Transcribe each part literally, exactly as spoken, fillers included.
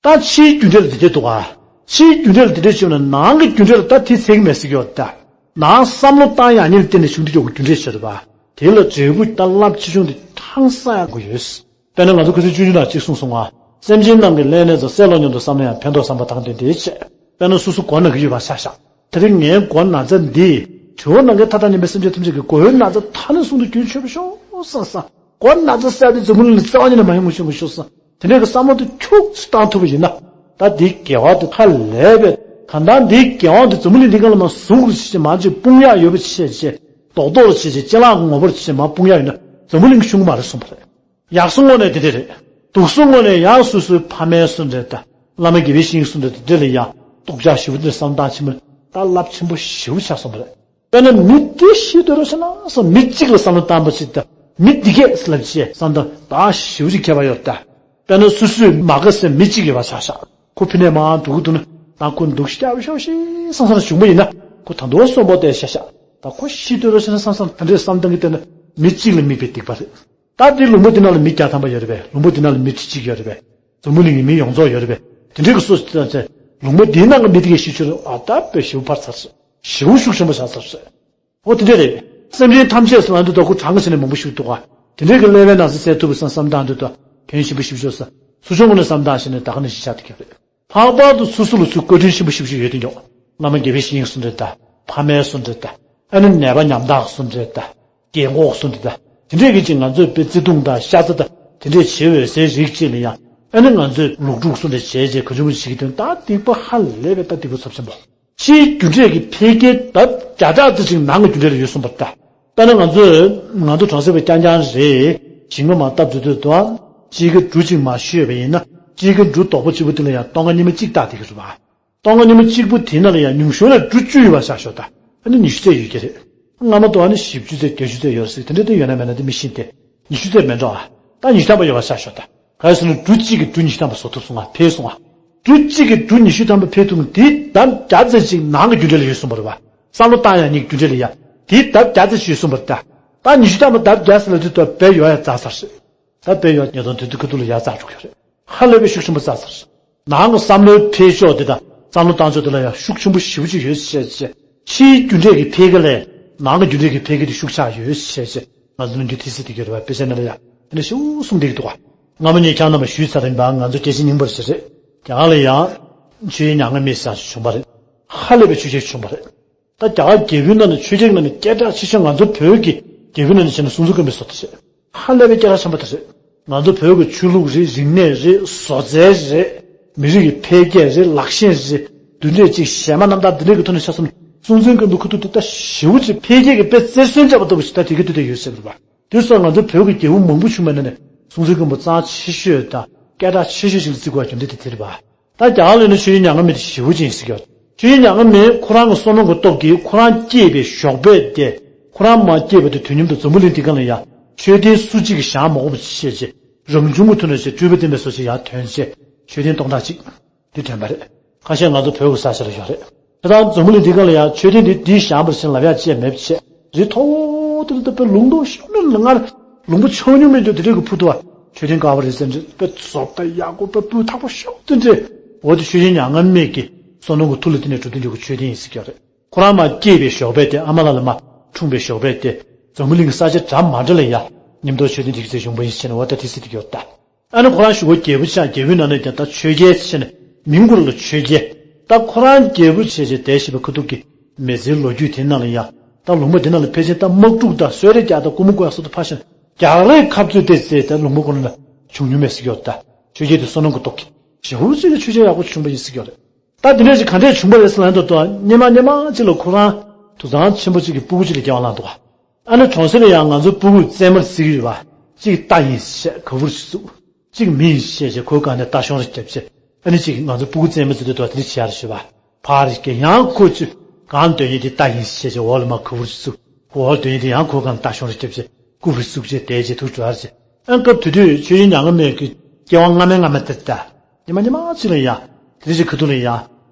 ད་ཕྱིའི་རྒྱུ་འབྲས་ལ་དེ་འདྲས་འདུག་ག་ཕྱིའི་རྒྱུ་འབྲས་ལ་དེ་འདྲས་བྱུང་ན་ནང་གི་རྒྱུ་འབྲས་ལ་ད་དེ་ཚེགས་མེད་ཟེར་གྱི་ཡོད་ད། ནང་བསམ་བློ་བཏང་ཡག་ཉིད་ལ་བརྟེན་ནས་བྱུང་དུས་ཀྱི་རྒྱུ་འབྲས་ཆགས་རེད་པ། དེ་ལ་འབྲས་བུ་ད་རླབས་ཆེ་ཆུང་དེ་ཧང་སང་ཡག་དགོས་ཡོད། དཔེར་ན་ང་ཚོ་ཁ་སང་ཆུང་ཆུང་ནང་གཅིག་གསུངས་སོང་ང་། སེམས་ཅན་རྣམས་ཀྱི་ཀླད་ནད་དང་། སྲེད་ལོག་མཉམ་དུ་བསམ་ན་ཡང་། ཕན་འདོགས་བསམ་པ་དང་ལྡན་ཏེ་བྱས། དཔེར་ན་སོ་སོ་མགོ་ན་གི་ཡོད་པ་ཆ་བཞག་དེ་རིང་ངའི་མགོ་ན་ཚ་འདི་དྲི་བ་ནང་གི་མཐའ་དག་མཉམ་པའི་སེམས་ཅན་ཐམས་ཅད་ཀྱི་མགོའི་ན་ཚ་མཐའ་ནས་བསྲུང་དུ་རྒྱུན་ཆད་པར་ཤོག་བསམ་བསམ། མགོ་ན་ཚ་ཟེར་དེ་འཛམ་བུ་གླིང་ལ་རྩ་བ་ཉིད་ནས་མ་ཡོང་བ་བྱུང་དགོས་ཤོག་བསམ། དེ་འདྲའི་གི་བསམ་བློ་དེ་ཁྱུག་ཙམ་བཏང་ཐུབ་པ་ཡིན་ན། ད་འདིའི་དགེ་བ་དེ་ཧ་ལས་པས། གང་ལྟར་འདིའི་དགེ་བ་དེ་འཛམ་བུ་གླིང་འདི་སྒང་ལ་མར་ཟུག་རུ་བྱེད་བྱེད། མར་ཅིག་སྤུངས་ཡག་ཡོད་པ་བྱེད་བྱེད། རྡོག་རྡོག་རུ་བྱེད་བྱེད། ཅ་ལག་ངོ་བོར་བྱེད་བྱེད། མར་སྤུངས་ཡག་ཡོད་ན་འཛམ་བུ་གླིང་གི་ཤོང་གི་མ་རེད་གསུངས་པ་རེད། ཡག་སོང་དངོས་གནས་དེ་འདྲ་རེད། སྡུག་སོང་དངོས་གནས་ཡང་སོ་སོའི་ཕ་མའི་སུ་འདྲ་དང་། བླ་མ་དགེ་བའི་བཤེས་གཉེན་སུ་འདྲ་དང་། དེ་འདྲ་ལ་ཡང་རྟོག་འཆར་ཞེ་པོ་འདྲ་བསམ་སྟངས་ཆེན་པོ། ད་རླབས་ཆེན་པོ་ཞེ་པོ་ཆགས་སོང་བ་རེད། དཔེར་ན་མི་དེ་ཤི་འདོད་རོགས་བྱེད་ན་བསམ། མི་གཅིག་ལ་བསམ་བློ་བཏང་པ་ཞིག་དང་། མི་འདི་གས་ལབ་བྱས་བསམ་སྟངས་ད་ཞེ་པོ་ཅིག་ཁྱད་པར་ཡོད་ད། དཔེར་ན་སོ་སོའི་མ་དགའ་སའི་མི་གཅིག་ཡོད་པ་ཆ་བཞག་ཁོ་ཕི་ནས་མར་འགྲོ་གི་འདུག་ན། ད་ཁོ་འདུག་སྐྱབས་ཤོག་ཤིག་བསམ་བསམ་བྱུང་བ་ཡིན་ན། ཁོ་ད་དུང་གསོན་པོ་བསྡད་ཤག་ཤག་ད་ཁོ་ཤི་འདོད་རོགས་བྱེད་ན་བསམ་བསམ། ད་འདྲའི་བསམ་སྟངས་ཀྱི་སྟེང་ན་མི་གཅིག་ལ་དམིགས་པའི་སྡིག་པ་རེད། ད་འདི་ལུང་པ་འདི་ནང་ལ་མི་བརྒྱ་ཐམ་པ་ཡོད་རེད་པས། ལུང་པ་འདི་ནང་ལ་མི་ཁྲི་གཅིག་ཡོད་རེད་པས། འཛམ་བུ་གླིང་གི་མི་ཡོངས་རྫོགས་ཡོད་རེད་པས། དེ་འདྲའི་གི་སོ་སོ་ཚོ་ལུང་པ་འདིའི་ནང་གི་མི་དེ་གས་ཤི་ཆོག་རེད། ཨ། ད་དཔེ་ཞེ་པོ་ཕར་ཚར་སོང་། ཞེ་པོ་ཤུགས་ཆེན་པོ་ཆགས་ཚར་སོང་། འོ་དེ་འདྲ་རེད། སེམས་ཅན་ཐམས་ཅད་སུ་ལ་འདི་ལྟ་བུ་གྲངས་ཀ་བྱས་ནས་མང་པོ་ཞིག་འདུག་ག་དེ་འདྲའི་གི་ཀླད་པའི་ན་ཚ་སེལ་ཐུབ་པ་བསམ་བསམ་སྟངས་འདི་ལྟ་ཕན་ཞེ་པོ་ཞེ་པོ་ཆགས་སོང་། ཚུར་ཕྱོགས་ངོས་ནས་བསམ་སྟངས་བྱས་ནས་ད་ག་ནང་བཞིན་ཆགས་བསྡད་ཀྱི་རེད། ལྷག་པར་དུ་སོ་སོ་ལ་ཚུར་བཀའ་དྲིན་ཆེན་པོ་ཞེ་པོ་ཞིག་ཡོད་དེ་ཉོག་བླ་མ་དགེ་བའི་བཤེས་གཉེན་སུ་འདྲ་དང་། ཕ་མའི་སུ་འདྲ་དང་། ཨ་ནི་ནད་པ་ཉམ་ཐག་སུ་འདྲ་དང་། རྒན་གོག་སུ་འདྲ་དང་། དེ་འདྲས་ཀྱི་ཅིག་ང་ཚོས་དཔེ་བརྩེ་དུང་དང་ཤ་ཚ་དང་དེ་འདྲས་བྱེད་འོས་སའི་རིགས་ཅིག་ལ་ཡང་། ཨ་ནི་ང་ཚོས་ལོག་སྒྲུག་སུ་འདྲ་བྱས་རྗེས་ག་ཚོད་པོ་ཞིག་གི་དོན་དག་སྡིག་པ་ཧ་ལས་པའི་ད་སྡིག་པ་ཚབས་ཆེན་པོ། ཕྱིའི་རྒྱུ་འབྲས་ཀྱི་འཕེལ་རྒྱས་ལྡབ་བརྒྱ་ཕྲག་ཙམ་ཅིག་ནང་གི་རྒྱུ་འབྲས་ལ་ཡོད་གསུངས་པ་ལྟར། དཔེར་ན་ང་ཚོས་ང་ཚོ་གྲོང་གསེབ་པ་རྐྱང་རྐྱང་རེད། ཞིང་པ་མར་བཏབ་འགྲོ་དུས་དང་། དཔྱིད་ཀ་འབྲུ་གཅིག་མར་བཤུས་པ་ཡིན་ན། དཔྱིད་ཀ་འབྲུ་རྡོག་པོ་གཅིག་པོ་དེ་ལ་ཡང་སྟོང་ཁ་ཉི་མ་གཅིག་བཏགས་བསྡད་ཀྱི་རེད་པ། སྟོང་ཁ་ཉི་མ་གཅིག་པོ་དེ་ནང་ལ་ཡང་ཉུང་ཤོས་ལ་འབྲུ་བཅུ་ཡོད་པ་ཆ་བཞག་ད། ཨ་ནི་ཉི་ཤུ་རྩ་ཡོད་ཀྱི་རེད། སྔ་མ་དུ་ཨ་ནི་བཞི་བཅུ་རྩ་བརྒྱད་ཅུ་རྩ་ཡོད་རེད་ཟེར། དེ་འདྲ་དེ་ཡོད་ན་མེད་ན་དེ་མི་ཤེས་ཏེ། ཉི་ཤུ་རྩ་མེད་འགྲོ་ཨ། ད་ཉི་ཤུ་ཐམ་པ་ཡོད་པ་ཆ་བཞག་ད། ག་རེ་ཟེར་ན་འབྲུ་གཅིག་གིས་འབྲུ་ཉི་ཤུ་ཐམ་པ་བཟོ་ཐུབ་སོང་ང་། འཕེལ་སོང་ང་། འབྲུ་གཅིག་གིས་འབྲུ་ཉི་ཤུ་ཐམ་པ་འཕེལ་ཐུབ་ན་དེའི་ལྡབ་བརྒྱ་ཙམ་ཅིག་ནང་གི་རྒྱུ་འབྲས་ལ་ཡོད་གསུངས་པ་རེད་པ། བསམ་བློ་བཏང་ཡག་ཉིད་ཀྱི་རྒྱུ་འབྲས་ལ་ཡང་དེའི་ལྡབ་བརྒྱ་ཙམ་ཅིག་ཡོད་གསུངས་པ་རེད་ད། ད་ཉི་ཤུ་ཐམ་པ་ལྡབ་བརྒྱ་ཟེར་ལབ་དུས་ད་བལ་ཡོལ་ཡ་ཛ་ཚར་སོང་། ད་བལ་ཡོལ་ཉིས་སྟོང་དོན་དུ་ཁ་ཐུག་ལ་ཡ་ཛ་འགྲོ་གི་རེད། ཧ་ལས་པའི་ཤུགས་ཆེན་པོ་ཛ་ཚར་སོང་། ནང་གི་བསམ་བློའི་འཕེལ་ཕྱོགས་དེ་དང་བསམ་བློ་བཏང་ཕྱོགས་དེ་ལ་ཡང་ཤུགས་ཆེན་པོ་ཞེ་པོ་ཅིག་ཡོད་ཟེར་བྱས། ཕྱིའི་རྒྱུ་འབྲས་ཀྱི་འཕེལ་རྒྱས་ལས་ནང་གི་རྒྱུ་འབྲས་ཀྱི་འཕེལ་རྒྱས་དེ་ཤུགས་ཆག་ཡོད་ཟེར་བྱས། ང་ཚོ་ནམ་རྒྱུན་དེ་སྲིད་དེ་གྱུར་བ་དཔེ་ཆ་ནང་ལ་ཡང་དེ་འདྲ་ཞེ་པོ་གསུངས་བསྡད་ཀྱི་འདུག་ག་སྔ་མོ་ཉིད་ཁྱེད་རྣམ་པ་ཞུས་ཚར་ཡིན་པ། ང་ཚོ་རྒྱལ་སྤྱི་རྙིང་པར་ཞིག་རེད། རྒྱ་གར་ལ་ཡང་ཆོས་དབྱིངས་མྱ་ངན་མེད་ཟེར་བྱུང་བ་རེད། ཧ་ལས་པའི་ཆོས་རྒྱལ་བྱུང་བ་རེད། ད་རྒྱ་གར་རྒྱལ་པོའི་ནང་ནས་ཆོས་རྒྱལ་ནང་ནས་སྐད་གྲགས་ཆེ་ཤོས་ང་ཚོ་བོད་ཀྱི་རྒྱལ་པོའི་ནང་ནས་བྱས་ན་སྲོང་བཙན་སྒམ་པོའི་བཟོ་ལྟ་རེད། ཧ་ལས་པའི་སྐད་གྲགས་ཆེན་པོ་དེ་རེད། ང་ཚོ་བོད་ཀྱི་ཆོས་ལུགས་རེད། རིག་གནས་རེད། བཟོ་རྩལ་རེད། མི་རིགས་ཀྱི་འཕེལ་རྒྱས་རེད། ལག་ཤེས་རེད། འདི་འདྲས་ཅིག་གཞས་མ་རྣམ་ཐར་འདི་འདྲས་ཀྱི་ཐོག་ནས་ཆ་མཚོན་ན་སྲོང་བཙན་སྒམ་པོའི་ཁ་ཐུག་དེ་ད་ཞེ་པོ་ཅིག་འཕེལ་རྒྱས་ཀྱི་དཔེ་རྩེར་སོན་བྱས་པ་ལྟ་བུ་ཞིག་ད་དེ་ག་དུས་དེ་ཡོད་ཟེར་བ་རེད་པ། དེ་སོགས་ང་ཚོ་བོད་ཀྱི་རྒྱལ་པོ་མང་པོ་བྱུང་བའི་ནང་ནས་སྲོང་བཙན་སྒམ་པོ་རྩ་ཆེ་ཤོས་དང་སྐད་གྲགས་ཆེ་ཤོས་ཤིག་ལ་བརྩི་དགོས་པའི་རྒྱུ་མཚན་དེ་དེ་རེད་པ། ད་རྒྱ་གར་ལ་ཡིན་ན་ཆོས་དབྱིངས་མྱ་ངན་མེད་དེ་ཞེ་པོ་ཅིག་ཡིན་ཟེར་གྱི་ཡོད། ཆོས་དབྱིངས་མྱ་ངན་མེད་ཁོ་རང་གི་བསོད་ནམས་ཀྱི་སྟོབས་ཀྱིས་ཁོ་རང་སྐྱེས་པའི་ཞོགས་པ་དེ། ཁོ་རང་མ་སྐྱེས་པ་དེ་དུས་མཉམ་དུ་འཛམ་བུ་གླིང་འདི་སྒང་ལ་ཡང་མཆོད་རྟེན་སུ་གཅིག་གིས་བཞེངས་མ་དགོས་པ་བྱས་བྱས། རང་བྱུང་གི་ཐོག་ནས་བྱས་སྤྲུལ་པ་བསྟན་པའི་བཟོ་ཅིག་ཡར་ཐོན་བྱས། མཆོད་རྟེན་སྟོང་ཕྲག་གཅིག་འདི་ཐོན་པ་རེད། ཁ་ཤས་ང་ཚོ་བོད་ཀྱི་ས་ཆ་ལ་ཡོད་རེད། ད་ལྟ་འཛམ་བུ་གླིང་འདི་སྒང་ལ་ཡང་མཆོད་རྟེན་འདི་འདི་བཞེངས་པར་བྱས་ལབ་ཡག་ཅིག་མེད་པ་བྱས། རི་མཐོ་བོ་དེ་ལ་ད་དཔེ་ལུང་རྟོགས་ཤོར་ནས་ལ་སྔར་ལུང་པ་ཆགས་མྱོང་མེད་འདུག་དེ་འདྲའི་གི་ཕུ་དུ་བ། མཆོད་རྟེན་དཀར་པོ་རེད་ཟེར་འདྲ་དཔེ་བཟོ་ལྟ་ཡག་པོ་དཔེ་སྤུས་དག་པོ་ཤོག་དེ་འདྲས། འོ་དེ་ཆོས་དབྱིངས་མྱ་ངན་མེད་ཀྱི་བསོད་ནམས་ཀྱི་མཐུ་ལ་བརྟེན་ནས་གྲུབ་སྟེ་འགྲོ་གི་མཆོད་རྟེན་ཡིན་ཟེར་གྱི་ཡོད་རེད། ཁོ་རང་མ་སྐྱེས་པའི་ཞོགས་པ་དེ། ཨ་མ་ལགས་ལ་མ་འཁྲུངས་པའི་ཞོགས་པ་དེ། འཛམ་བུ་གླིང་གི་ས་ཆ་འདྲ་མ་འདྲ་ལ་ཡ་མཉམ་དུ་མཆོད་རྟེན་འདི་གི་ཚེ་བྱུང་བ་ཡིན་ཟེར་ནས་འོ་ད་དེ་སྲིད་དེ་གྱུར་ད། ཨ་ནི་ཁོ་རང་གཞུག་གུ་རྒྱལ་པོ་ཆགས། རྒྱལ་པོའི་ནང་ནས་ཀྱང་ད་ཆོས་རྒྱལ་ཟེར་ནས་མིང་ཁོ་རང་ལ་ཆོས་རྒྱལ། ད་ཁོ་རང་རྒྱལ་པོ་བྱས་བྱས་བསྡད་བཞིན་པའི་ཁ་ཐུག་གི་མི་ཚེའི་ལོ་རྒྱུས་དེ་ནང་ལ་ཡ། ད་ལུང་པ་དེ་ནང་ལ་ཕལ་ཆེར་ད་དམག་འཁྲུག་དང་གསོད་རེས་རྒྱག་དང་རྐུན་མ་རྐུ་ཡག་སོགས་དུ་ཕར་བཞག་ན་རྒྱག་རེས་འཐབ་རྩོད་དེ་ཚོ་ད་ལུང་པ་ཁོ་རང་ལ་བྱུང་མྱོང་མེད་ཟེར་གྱི་ཡོད་ད། ཆོས་རྒྱལ་དེ་བསོད་ནམས་ཀྱི་སྟོབས་ཀྱིས་ཞེ་པོ་ཅིག་གི་ཆོས་རྒྱལ་ཡག་པོ་བྱུང་བ་ཡིན་ཟེར་གྱི་ཡོད་རེད། ད་དེ་འདྲ་ཞིག་ག་འདྲས་བྱུང་བ་རེད་ཟེར་ལབ་ན་ད་དུང་སྔོན་མ་སྔོན་མ་ཅིག་ལ་ཁོ་རང་དུད་ཚང་ཆེན་པོ་ཅིག་གི་སྤུ་གུ་ཅིག་ལ་སྐྱེ་བ་བླངས་འདུག་ག་ཨ་ནི་གྲོང་གསེབ་ལ་ཡང་ང་ཚོ་སྤུ་གུ་བཙས་མར་བརྩི་གི་ཡོད་པ། གཅིག་རྟ་ཡིན་ཟེར་བྱས་ག་བུར་ཅིག་བཙུགས། གཅིག་མི་ཡིན་ཟེར་བྱས་ཁོའི་སྒང་ནས་རྟ་གཞོང་རེ་བརྒྱབ་བྱས། ཨ་ནི་གཅིག་ང་ཚོ་སྤུ་གུ་བཙས་མར་བརྩི་དུས་དུ་བ་དེ་འདྲ་བྱས་རེ་ཞུས་པ། ཕར་རེ་བརྒྱབ། ཡང་ཁོ་ཚོས་གང་འདོད་ཡིན་དེ་རྟ་ཡིན་ཟེར་བྱས་འོག་ལ་མར་ག་བུར་ཅིག་བཙུགས། ཁོ་འོག་ལ་འདོད་ཡིན་དེ་ཡང་ཁོའི་སྒང་ནས་རྟ་གཞོང་རེ་བརྒྱབ་བྱས་རྐུབ་རེ་བཙུགས་བྱས་བསྡད་བྱས་ཐུག་འགྲོ་ཡ་རེད་བྱས། ཨ་ནི་སྐབས་དེ་དུས་ཆོས་དབྱིངས་མྱ་ངན་མེད་ཀྱི་སྐྱེ་བ་སྔ་མའི་སྔ་མ་དེར་ད། ཉི་མ་ཉི་མ་གཅིག་ལ་ཡ། དེ་རེ་ཞིག་ཁ་ཐུག་ལ་ཡ།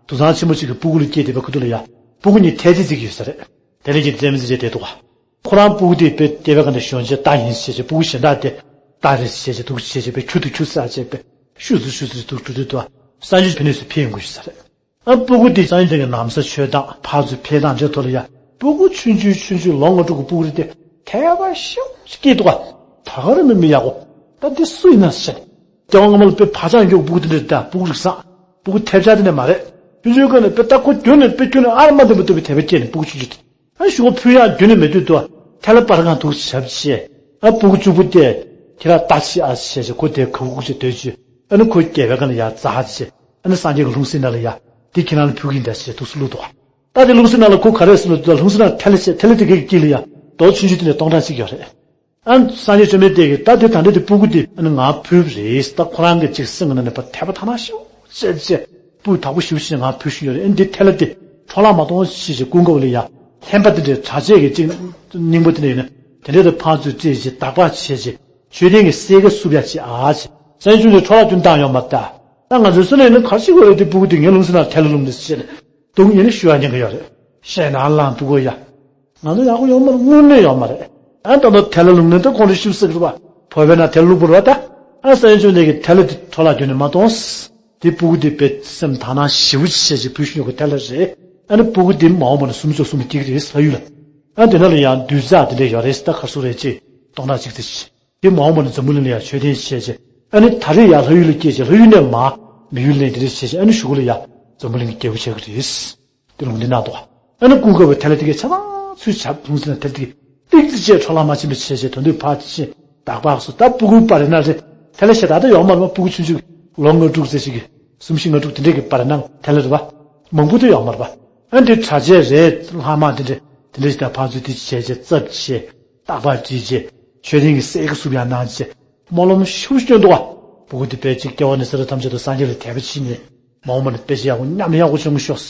དུད་ཚང་ཆེན་པོ་གཅིག་གི་སྤུ་གུ་ལ་སྐྱེས་བསྡད་པའི་ཁ་ཐུག་ལ་ཡ། སྤུ་གུ་གཉིས་ཐལ་རྡུལ་རྩེད་ཀྱི་ཡོད་ས་རེད། དེ་ལས་ཀྱི་རྩེད་མི་རྩེད་བྱས་བསྡད་འདུག་ག་ཁོ་རང་སྤུ་གུ་དེ་དཔེ་སྐྱེས་པའི་སྒང་དེ་གཞོན་བྱས་རྟ་ཡིན་ཟེར་བྱས། སྤུ་གུ་གཞན་དག་དེ་རྟ་རེད་ཟེར་བྱས་ཐུག་བྱས་བྱས་དཔེ་ཁྱུ་དང་ཁྱུ་བསགས་བྱས་དཔེ་ཤུ་ཟུར་ཤུ་ཟུར་ཐུག་འགྲོ་དུས་དུ། སངས་རྒྱས་ཕ་ནས་སུ་ཕེབས་ཡོང་གི་ཡོད་ས་རེད། ཨ་སྤུ་གུ་དེ་སངས་རྒྱས་ཀྱི་ན་བཟའ་མཆོད་སྟངས་ཕར་ཚུར་ཕེབས་སྟངས་འདྲའི་ཐོག་ལ་ཡ། སྤུ་གུ་ཆུང་ཆུང་ཆུང་ཆུང་ལོ་ལྔ་དྲུག་གི་སྤུ་གུ་རེད་དེ། དད་པ་ཞེ་པོ་ཅིག་སྐྱེས་འདུག་ག་ད་ག་རེ་མི་མི་ཡག་པོ། ད་འདི་སུ་ཡིན་ན་ཟེར། སྐྱེ་བ་སྔ་མ་ལ་དཔེ་བག་ཆགས་ཡོད་སྤུ་གུ་དེ་འདྲ་རེད། ད་སྤུ་གུ་རིགས་བཟང་། སྤུ་གུ་ཐེབས་ཆག་དེ་འདྲ་མ་རེད། ཆུང་ཆུང་སྒང་ནས་དཔེ་ད་ཁོ་རྒྱུན་ནས་དཔེ་རྒྱུན་ནས་ཨ་ར་མ་འདི་མ་ཐུབ་པའི་དད་པ་སྐྱེས་ནས་སྤུ་གུ་ཆུང་ཆུང་དེ། ཨ་ཞུ་བ་ཕུལ་ཡག་རྒྱུན་ནས་མེད་དུས་དུ། ཐལ་པར་གང་འདུག་ཞབས་ཕྱི། ཨ་སྤུ་གུ་གཅིག་པུ་དེ། ཁྱེད་རང་ལྟ་ཤི་ཨ་ཞེས་བྱས་ཁོ་དེ་ག་གུག་ཅིག་སྡོད་ཅིག་ཨ་ནི་ཁོ་སྐྱེས་པའི་སྒང་ལ་ཡ་ཛ་ཧ་ཅིག་ཨ་ནི་སངས་རྒྱས་ཀྱི་ལྷུང་བཟེད་ནང་ལ་ཡ། འདི་ཁྱེད་རང་ལ་ཕུལ་གྱི་ཡིན་ད་ཞེས་འདུག་སེ་བླུགས་འདུག་ད་དེ་ལྷུང་བཟེད་ནང་ལ་ཁོ་ག་རེ་ཟེར་ལ་འདུག་ལྷུང་བཟེད་ནང་ཐལ་ལེ་ཆེ་ཐལ་ལེ་དེ་གའི་དཀྱིལ་ལ་ཡ། རྡོ་ཆུང་ཆུང་དེ་ནས་སྟོང་ཕྲག་གཅིག་ཡོད་རེད། ཨ་སངས་རྒྱས་བཅོམ་ལྡན་འདས་ཀྱིས་ད་དེ་ད་འདྲ་དེ་སྤུ་གུ་དེ་ཨ་ནི་ང་ཕུལ་བ་རེད། ད་ཁོ་རང་གི་ཅིག་སེམས་ཀྱི་ནང་ནས་ཕར་དད་པ་དག་སྣང་ཞེ་པོ་བྱས་བྱས། སྤུ་གུ་དག་པོ་ཞེ་པོ་ཞིག་ང་ཕུལ་བཞིན་ཡོད་རེད། ཨ་ནི་འདི་ཐལ་ལེ་དེ་འཕྲོ་བརླག་མ་གཏོང་ཞེས་བྱས་ཀུན་དགའ་བོ་ལ་ཡ། ལྷན་པ་དེ་འདྲའི་གྲྭ་ཆས་ཀྱི་ཅིག་སྙིང་པོ་དེ་འདྲ་ཡོད་ན། དེ་འདྲའི་དེ་ཕར་ཚུར་རྩེས་བྱས་བརྟག་པ་བྱས་བྱས། མཆོད་རྟེན་གྱི་གསེར་ཁ་བསུབ་ཡ་བྱས་ཨ་བྱས། སངས་རྒྱས་བཅོམ་ལྡན་འཕྲོ་བརླག་རྒྱུན་བཏང་ཡོད་མ་རེད་ད། ད་ང་ཚོའི་སེམས་ནང་ཡིན་ན་ག་རེ་ཞིག་ཡོད་རེད། དེ་སྤུ་གུ་དེ་ངའི་ལྷུང་བཟེད་ནང་ཐལ་ལེ་ལྷུང་ནས་ཟེར་ནས། སྡུག་ཡིན་ན་ཞུ་ཡ་ཉན་གི་ཡོད་རེད། བཤད་ན་ལངས་སྤུ་གུ་ཡ། ང་ཚོ་ཡག་པོ་ཡོད་མ་རེད། དངོས་གནས་ཡོད་མ་རེད། ཨ་ད་ལྟ་ཐལ་ལེ་ལྷུང་ནས་ད་ཁོང་ཚོ་ཤི་སྲིད་རེད་པ། ཕོར་པའི་ནང་ཐལ་ལེ་བླུགས་པ་རེད་པ་ད། ཨ་སངས་རྒྱས་བཅོམ་ལྡན་འདས་ཀྱིས་ཐལ་ལེ་དེ་འཕྲོ་བརླག་རྒྱུན་ནས་མ་གཏོང་། དེ་སྤུ་གུ་དེ་དཔེ་སེམས་དག་སྣང་ཞེ་པོ་ཅིག་བྱས་ཅིག་ཕུལ་བཞིན་ཡོད་གི་ཐལ་ལེ་རེད། ཨ་ནི་སྤུ་གུ་དེ་མ་འོངས་པ་ན་སུམ་ཅུ་སོ་གསུམ་སྐྱེ་གི་རེད་ལྷ་ཡུལ་ལ། ཨ་དེ་ནང་ལ་ཡང་བདུད་རྩི་དེ་འདྲ་ཡོད་རེད། ད་ག་ཚོད་རེད་ཅེ། སྟོང་ཕྲག་གཅིག་ཙམ་ཞིག་དེ་མ་འོངས་པ་ན་འཛམ་བུ་གླིང་ལ་ཡང་མཆོད་རྟེན་བྱས་བྱས། ཨ་ནི་ད་རེས་ཡང་ལྷ་ཡུལ་ལ་སྐྱེས་བྱས་ལྷ་ཡུལ་ནས་མར་མི་ཡུལ་ལ་དེ་འདྲ་བྱས་བྱས། ཨ་ནི་གཞུག་གུ་ལ་ཡང་འཛམ་བུ་གླིང་གི་རྒྱལ་པོ་ཆགས་ཀྱི་རེད། དེ་ལུང་བསྟན་གནང་འདུག་ཨ་ནི་ཀུན་དགའ་བོས་ཐལ་ལེ་དེ་གའི་ཆ་ཚང་ཚུར་བྱས་ལྷུང་བཟེད་ནང་ཐལ་ལེ་དེ་གའི་ཏིག་ཙི་བྱས་འཕྲོ་བརླག་མ་ཕྱིན་པ་བྱས་བྱས། དོན་དུ་ཕར་ཕྱིན་བདག་པག་སོ་ད་སྤུ་གུའི་བར་ན་རེད། ཐལ་ལེ་ཞེ་དྲག་ད་ཡོད་མ་རེད་པ། སྤུ་གུ་ཆུང་ཆུང་ལོ་ལྔ་དྲུག་ཙམ་ཞིག་གི་གསུམ་བཞི་ལྔ་དྲུག་དེ་འདྲས་ཀྱི་བར་ན་ཐལ་ལེ་རེད་པ། མང་པོ་དེ་ཡོད་མ་རེད་པ། ཨ་འདི་གྲྭ་ཆས་རེད། ལྷག་མ་དེ་འདྲས་དེ་འདྲས་ཞིག་ད་ཕར་ཚུར་དེ་བྱས་བྱས་རྩབ་བྱས། རྟག་པར་བྲིས་བྱས། མཆོད་རྟེན་གྱི་གསེར་ཁ་བསུབ་ཡག་གནང་བྱས། སྨོན་ལམ་ཞེ་པོ་ཅིག་བསྐྱོན་འདུག་ག་སྤུ་གུ་དེ་དཔེ་ཅིག་སྐྱེ་བ་ནས་ས་ར་ཐམས་ཅད་དུ་སངས་རྒྱས་ལ་དད་པ་བྱས་ནས། མ་འོངས་པ་ན་དཔེ་ཅིག་ཡག་པོ་ཉམས་ལེན་ཡག་པོ་བྱུང་ཤོག་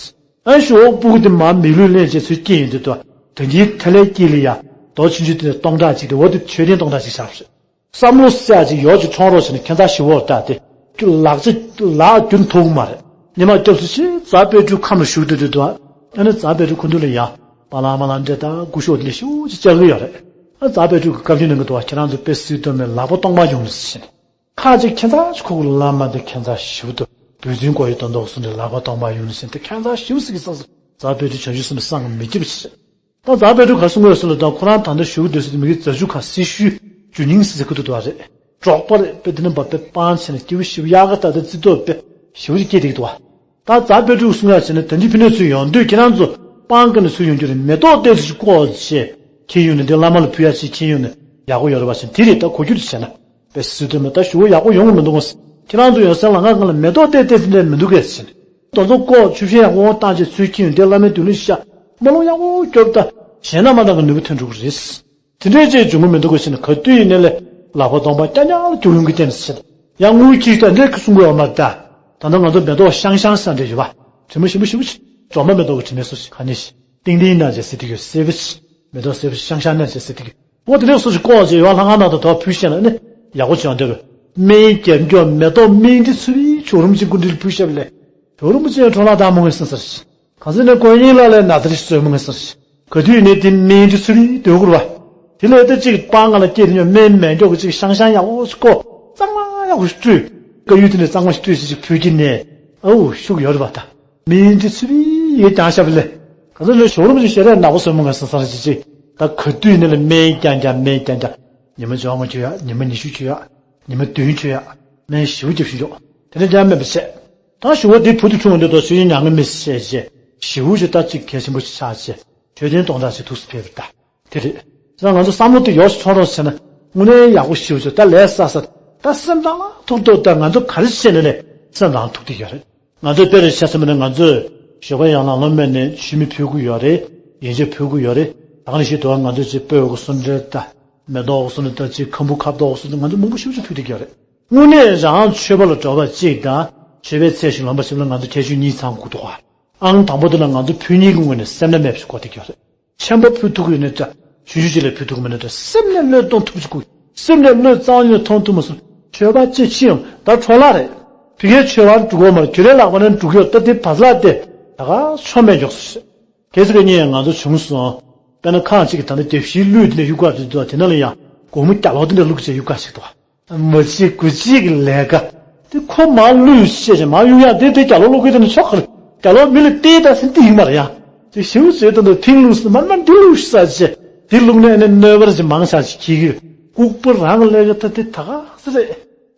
ཨ་ཞུ་བ་སྤུ་གུ་དེ་མར་མི་ལུས་ལེན་བྱས་ཚུར་སྐྱེས་ཡོང་དུས་དུ། ད་གིན་ཐལ་ལེ་དཀྱིལ་ལ་ཡ། རྡོ་ཆུང་ཆུང་དེ་ནས་སྟོང་ཕྲག་གཅིག་དེ་འོ་དེ་མཆོད་རྟེན་སྟོང་ཕྲག་གཅིག་ཆགས་པ་རེད། བསམ་བློ་གསལ་ཅིག་ཡོད་ཅིག་འཁྱོངས་རོགས་བྱས་ནས་ཁྱད་མཚར་ཞེ་པོ་ལྟ་སྟེ། ལག་ཆ་ལག་རྒྱུན་མཐོ་གི་མ་རེད། ཉི་མ་སྐྱབས་སུ་མཆི། རྫ་དཔལ་སྤྲུལ་ཁམས་ལ་བཞུགས་སྡོད་དུས་དུ། ཨ་ནི་རྫ་དཔལ་སྤྲུལ་ཁོ་འདུག་ལ་ཡ། པ་ལང་མ་ལང་འདྲེ་དང་སྐུ་ཞབས་འདི་ལས་ཞེ་པོ་ཅིག་བཅར་གི་ཡོད་རེད། ཨ་རྫ་དཔལ་སྤྲུལ་གྱི་བཀའ་བཀྱོན་གནང་གི་འདུག་ག་ཁྱེད་རང་ཚོ་དཔེ་སྲིད་དོན་མེད་ལག་པ་སྟོང་པ་ཡོང་ལ་ཟེར་ནས། ཁ་ཅིག་ཁྱད་མཚར་ཅིག་ཁོ་གི་བླ་མ་འདི་ཁྱད་མཚར་ཞེ་པོ་འདུག་བུ་འཛིན་སྐོར་ཡི་དོན་དུ་སོང་ནས་ལག་པ་སྟོང་པ་ཡོང་ལ་ཟེར་ནས་དེ་ཁྱད་མཚར་ཞེ་པོ་ཟེར་གི་ས་སོ། རྫ་དཔལ་སྤྲུལ་བྱང་ཆུབ་སེམས་དཔའི་སེམས་ཁམས་མི་སྐྱིད་པ་ཞིག་རེད། ད་རྫ་དཔལ་སྤྲུལ་ག་རེ་གསུང་གི་ཡོད་ཟེར་ལ། ད་ཁོ་རང་ད་ལྟ་བཞུགས་སྡོད་ས་དེ་མི་གི་རྫ་ཆུ་ཁ་སེར་ཤུལ་ཇོ་སྙིང་ཟེར་ཁུ་འདུག་འདུག་བ་རེད། འབྲོག་པ་རེད། དཔེ་དེ་ནི་འབབ་པའི་སྤང་བྱས་ནས་སྐྱིད་པོ་ཞེ་པོ་གཡག་ག་ད་ལྟ་རྩི་ཏོག་དཔེ་ཞེ་པོ་ཅིག་སྐྱེས་བསྡད་ཀྱི་འདུག་བ། ད་རྫ་དཔལ་སྤྲུལ་གསུང་ཡག་བྱས་ན་ད་འདི་ཕི་ནས་ཚུར་ཡོང་དུས་ཁྱེད་རང་ཚོ་སྤང་ཀ་ནས་ཚུར་ཡོང་རྒྱུ་རེད། མེ་ཏོག་སྟེགས་ཅིག་བཀོག་བྱས་ཁྱེར་ཡོང་ནས་འདི་བླ་མ་ལ་ཕུལ་ཡག་ཅིག་ཁྱེར་ཡོང་ནས་ཡག་པོ་ཡོད་རེད་བ་ཟེར། དེ་རེད། ད་གོ་རྒྱུ་དེ་བྱས་ན། དཔེ་སྲིད་དོན་མེད། ད་ཞུ་བ་ཡག་པོ་ཡོང་གི་མི་འདུག་ག་ཁྱེད་རང་ཚོ་ཡོང་སའི་ལམ་ཁ་སྒང་ལ་མེ་ཏོག་སྟེགས་སྟེགས་དེ་འདྲ་མི་འདུག་གས་ཟེར་ནས། དེ་ཚོ་བཀོག་ཆུ་ཤེལ་ཡག་པོ་བཏང་བྱས་ཚུར་ཁྱེར་ཡོང་དེ་བླ་མའི་མདུན་ལ་བཞག་སྨོན་ལམ་ཡག་པོ་སྐྱོར། ད་གཞན་དང་མ་འདྲ་བའི་ནུས་པ་ཐོན་འགྲོ་གི་རེད། དེ་འདྲའི་ཅིག་འབྱུང་གི་མི་འདུག་ག་ཟེར་ནས། ག་དུས་ཡིན་ནའི་ལས་ལག་པ་སྟོང་པ་རྐྱང་རྐྱང་ལ་རྒྱུག་ཡོང་གི་བསྟན་ཟེར། ཡང་དངུལ་གྱིས་ད་འདྲའི་གི་གསུང་གི་ཡོད་མ་རེད་ད། ད་ལྟ་ང་ཚོ་མེ་ཏོག་ཤང་ཤང་ཟེར་འདྲ་ཡོད་པ། དྲི་མ་ཞིམ་པོ་ཞིམ་པོ་ཅིག་སྒྲོལ་མ་མེ་ཏོག་གི་དྲི་མའི་བཟོ་ཞིག་ག་ནས་ཤིག་ཏིང་ཏིང་ན་ཅེས་ཟེར་དེ་གི་སེར་པོ་ཅིག་མེ་ཏོག་སེར་པོ་ཅིག་ཤང་ཤང་ན་ཅེས་ཟེར་དེ་གི་འོ་དེ་འདྲའི་བཟོ་ཞིག་བཀོག་བྱས་ཡོང་ལྷ་ཁང་ནང་དུ་དོ་ཕུལ་བྱས་ན་ནི་ཡག་པོ་བྱུང་འདོད་པས། སྨན་རྒྱབ་མགྱོགས་མེ་ཏོག་སྨན་འདི་ཚུ་བའི་ཆོག་རུམ་གྱི་སྐུ་མདུན་ལ་ཕུལ་བྱས་པ་ལས། ཆོག་རུམ་ཅན་འཕྲོ་བརླག་བཏང་མོ་ངས་སེམས་ཚར་ཞིག་གང་ཟེར་ན་དཀོན་གཉེར་ལགས་ལས་ན་ཚ་རེ་གསོས་མོ་ངས་སེམས་ཚར་ཞིག་ག་དུས་ནས་དེ་སྨན་འདི་ཚུ་བའི་འདོད་དགོས་པ། དེ་ལས་ད་ཅིག་སྤང་ང་ལ་སྐྱེས་དེ་ཉོ་སྨན་མེད་མགྱོགས་ཀྱི་ཅིག་ཤང་ཤང་ཡག་པོ་ཞིག་བཀོག་གཙང་མ་ཡག་པོ་ཞིག་བཀྲུས། དཀར་ཡོལ་དེ་ནས་གཙང་མ་ཞིག་བཀྲུས་ཞིག་ཅིག་ཕུལ་གྱི་ནས། ཨའུ་ཤུགས་ཡོད་རེད་པ་ད། སྨན་འདི་ཚུ་བའི་ཡེ་ཀྱང་ཤ་བ་ལས། གང་ཟེར་ན་ཞོགས་རུམ་གྱི་ཞལ་རས་ནག་པོ་སོན་མོ་ངས་སང་སང་རེ་ཅི་ཅི། ད་ག་དུས་ནས་ལ་སྨན་རྐྱང་རྐྱང་སྨན་རྐྱང་རྐྱང་། ཉི་མ་བཅོ་ལྔ་མཆོད་ཡག་ཉི་མ་ཉི་ཤུ་མཆོད་ཡག་ཉི་མ་བདུན་མཆོད་ཡག་སྨན་ཞེ་པོ་རྒྱབ་བཞིན་འཇོག་དེ་འདྲ་རྐྱང་མེད་པ་བྱས། ད་ཞུ་བ་འདི་བུ་དེ་འཁྲུངས་འདི་དོ་ཆོས་ཡིན་ཉང་གི་མི་ཤེས་བྱས་ཞེ་པོ་ཅིག་ད་ཅིག་གལ་ཆེན་པོ་ཞིག་ཆགས་བྱས་མཆོད་རྟེན་སྟོང་ཕྲག་ཅིག་ཐུགས་སུ་ཕེབས་པ་ད། དེ་རེད། ད་ང་ཚོ་བསམ་བློ་དེ་ཡོངས་སུ་ཚོར་རོགས་བྱས་ན་དངོས་གནས་ཡག་པོ་ཞེ་པོ་ཅིག་ད་ལས་ས་ས་ད་སེམས་ཐག་ལ་ཐུག་འདུག་ད་ང་ཚོ་ག་རེ་བྱས་ནས་ལས་སེམས་ཐག་ཐུག་བསྡད་ཡོད་རེད། ང་ཚོས་དཔེ་རེ་ཆ་བཞག་པ་ན་ང་ཚོས་ཞོགས་པ་ཡང་ལང་ལོ་སྨད་ནས་མཆོད་མེ་ཕུལ་གྱི་ཡོད་རེད། ཡོན་ཆབ་ཕུལ་གྱི་ཡོད་རེད། ད་ག་ནང་བཞིན་དུ་ང་ཚོས་ཅིག་སྤོས་འོག་སོ་འདྲ་དང་མེ་ཏོག་འོག་སོ་འདྲ་དང་ཅིག་ཁམ་བུ་ཁ་བཏོག་འོག་སོ་འདྲ་ང་ཚོས་མང་པོ་ཞེ་པོ་ཅིག་ཕུལ་བསྡད་ཀྱི་ཡོད་རེད། དངོས་གནས་རང་མཆོད་པ་ལ་འགྲོ་བ་གཅིག་དང་མཆོད་པའི་ཚེ་ཞིག་ལོན་པ་ཞིག་ལ་ང་ཚོ་ཁྱད་ཆོས་གཉིས་ཚང་དགོས་འདུག་ག་ཨང་དང་པོ་དེ་ལ་ང་ཚོ་ཕུལ་མཁན་གྱི་ངོས་ནས་སེམས་ན་མེད་པ་ཞིག་དགོས་བསྡད་ཀྱི་ཡོད་རེད། ཆེན་པོ་ཕུལ་ཐུབ་ཀྱི་ཡོད་ན་འདྲ། ཆུང་ཆུང་ཅིག་ལས་ཕུལ་ཐུབ་ཀྱི་མེད་ན་འདྲ། སེམས་ནས་བློས་གཏོང་ཐུབ་ཅིག་དགོས། སེམས་ནས་བློས་གཙང་ཡོད་ཐོང་ཐུབ་མ་སོང་། མཆོད་པ་ཅི་ཕྱིན་ཡང་ད་འཕྲོ་བརླག་རེད། ཕ་གིའི་མཆོད་པ་འགྲུབ་ཀྱི་མ་རེད། ཁྱོད་རའི་ལག་པ་ནས་འགྲུབ་ཀྱི་ཡོད། ད་དེ་བ་ལ་དེ་ད་ག་ཆོ་མེད་མགྱོགས་སོ་ཞེས། གལ་སྲིད་ཀྱི་གཉིས་ཡང་ང་ཚོ་བྱུང་སོང་། དཔེར་ན་ཁག་ཅིག་གིས་ད་ནི་དེ་བཞིའི་གླུད་དེ་ནས་གཡུག་ག་དེ་འདུག་དེ་ནང་ལ་ཡང་སྒོར་མོ་རྒྱ་ལོག་དེ་འདྲ་བླུགས་བྱས་གཡུག་ག་ཞིག་འདུག་མ་གཅིག་དགུ་གཅིག་གི་ལས་ཀ། དེ་ཁོ་མར་བླུགས་བཤད་ཅིང་མར་གཡུག་ཡག་དེ་དེ་རྒྱ་ལོ་བླུག་གི་དེ་ནི་ཆོག་གི་རེད། རྒྱ་ལོ་མི་ལ་བལྟས་ད་ཟེར་འདི་ཡིན་མ་རེད་ཡ། དེ་ཞེའུ་ཟེར་དོན་དུ་ཕིང་བླུགས་ཟེར་མར་མར་འདི་བླུགས་ཤིག་ཟེར་ཅེ། དེ་བླུགས་ནས་ཨ་ནི་གནོད་པར་ཅིག་མང་ཆགས་ཅིག་ཁྱི་གི་ལྐུགས་པ་རང་ལས་ཀ་ད་དེ་ད་ག་ཟེར་རེད།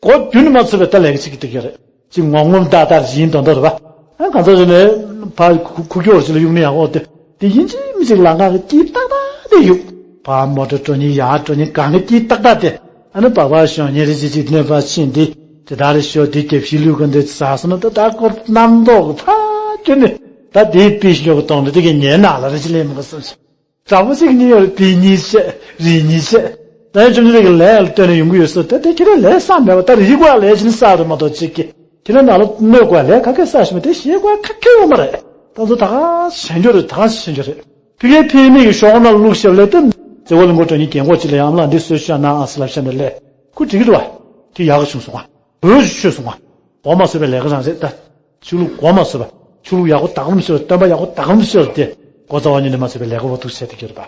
གོ་རྒྱུ་ནི་མ་ཚོད་པའི་ད་ལས་ཀ་ཅིག་གི་དེ་ག་རེད། ཅིག་ངོམ་ངོམ་ཏག་ཏག་ཡིན་དོན་དོ་རེད་པ། ཨ་གང་ཚོ་ཞིག་ནས་ཕ་ཁུ་ཁུ་སྐྱོར་ཞིག་ལ་གཡུག་ནི་ཡག་འོ་དེ་དེ་ཡིན་གཅིག་མིན་གཅིག་ལམ་ཁ་གི་དཀྱིལ་ཏག་ཏག་དེ་གཡུག་ཕ་མོ་ཊ་འགྲོ་ནི་ཡར་འགྲོ་ནི་གང་གི་དཀྱིལ་ཏག་ཏག་དེ། ཨ་ནི་སྦག་སྦག་ཤོག་ཉེ་རེ་ཅི་ཅིག་གནོད་པ་ཕྱིན་དེ་དེ་དག་རེ་ཤོག་དེ་རྒྱབ་ཤི་ལུས་ག་འདི་ཟ་སོང་ན་ད་ད་སྐོར་རྣམ་རྟོག་གི་ཕ་ཁྱོད་ནི་ད་དེའི་པི་ཤོག་གི་གཏོང་རེ་དེ་གི་ཉེ་ན་ལ་རེ་ཅི་ལས་མི་ག་སོང་ཞིག་དྲ་བོ་གཅིག་གཉིས་ཡོད་རེད། བི་གཉིས་བཤད། རི་གཉིས་བཤད། ད་ཡང་བཅོམ་ལྡན་འདས་ཀྱི་ལས་ལ་ལྟོས་ནས་ཡོང་གི་ཡོད་སོ། ད་དེ་ཁྱེད་རང་ལས་བསགས་མེད་པ་ད་རི་གོ་ལས་ཕྱིན་བསགས་རེད་མ་གཏོགས་གཅིག་གི་ཁྱེད་རང་ནང་ལ་གནོད་དགོས་ལས་ཁ་སྐད་བསགས་ཤི་མེད་དེ་ཞེད་དགོས་ཁ་སྐད་ཡོད་མ་རེད། ད་ཚོ་ད་ག་ཞན་རྒྱུ་རེད། ད་ག་ཞན་རྒྱུ་རེད། ཕི་གའི་ཕི་མིག་གི་ཤོག་ནང་བླུགས་ཤེབ་ལས་དེ་མཛེ་བོ་ལ་མགོ་སྤྲོད་ཉིན་རྒན་གོག་ཅིག་ལ་ཡང་ལ་འདི་གསོལ་ཤོག་ན་ཨ་སི་ལབ་ཤ་ནས་ལས་ཁུ་འགྲིག་གི་འདུག་བ། དེ་ཡག་ག་བྱུང་སོང་བ། བོད་ཀྱི་ཆོས་གསུང་བ། གོ་མ་སོས་པའི་ལས་ཀ་རང་རེད་ད། ཆོས་ལུགས་གོ་མ་སོས་པ། ཆོས་ལུགས་ཡག་པོ་དག་པོ་ཤོར། སྟོན་པ་ཡག་པོ་དག་པོ་ཤོར་ཏེ། གོ་རྩ་བ་ཉིད་ནས་མ་སོས་པའི་ལས་ཀ་བོ་ཐུག་བྱས་ཏེ་གྱུར་པ།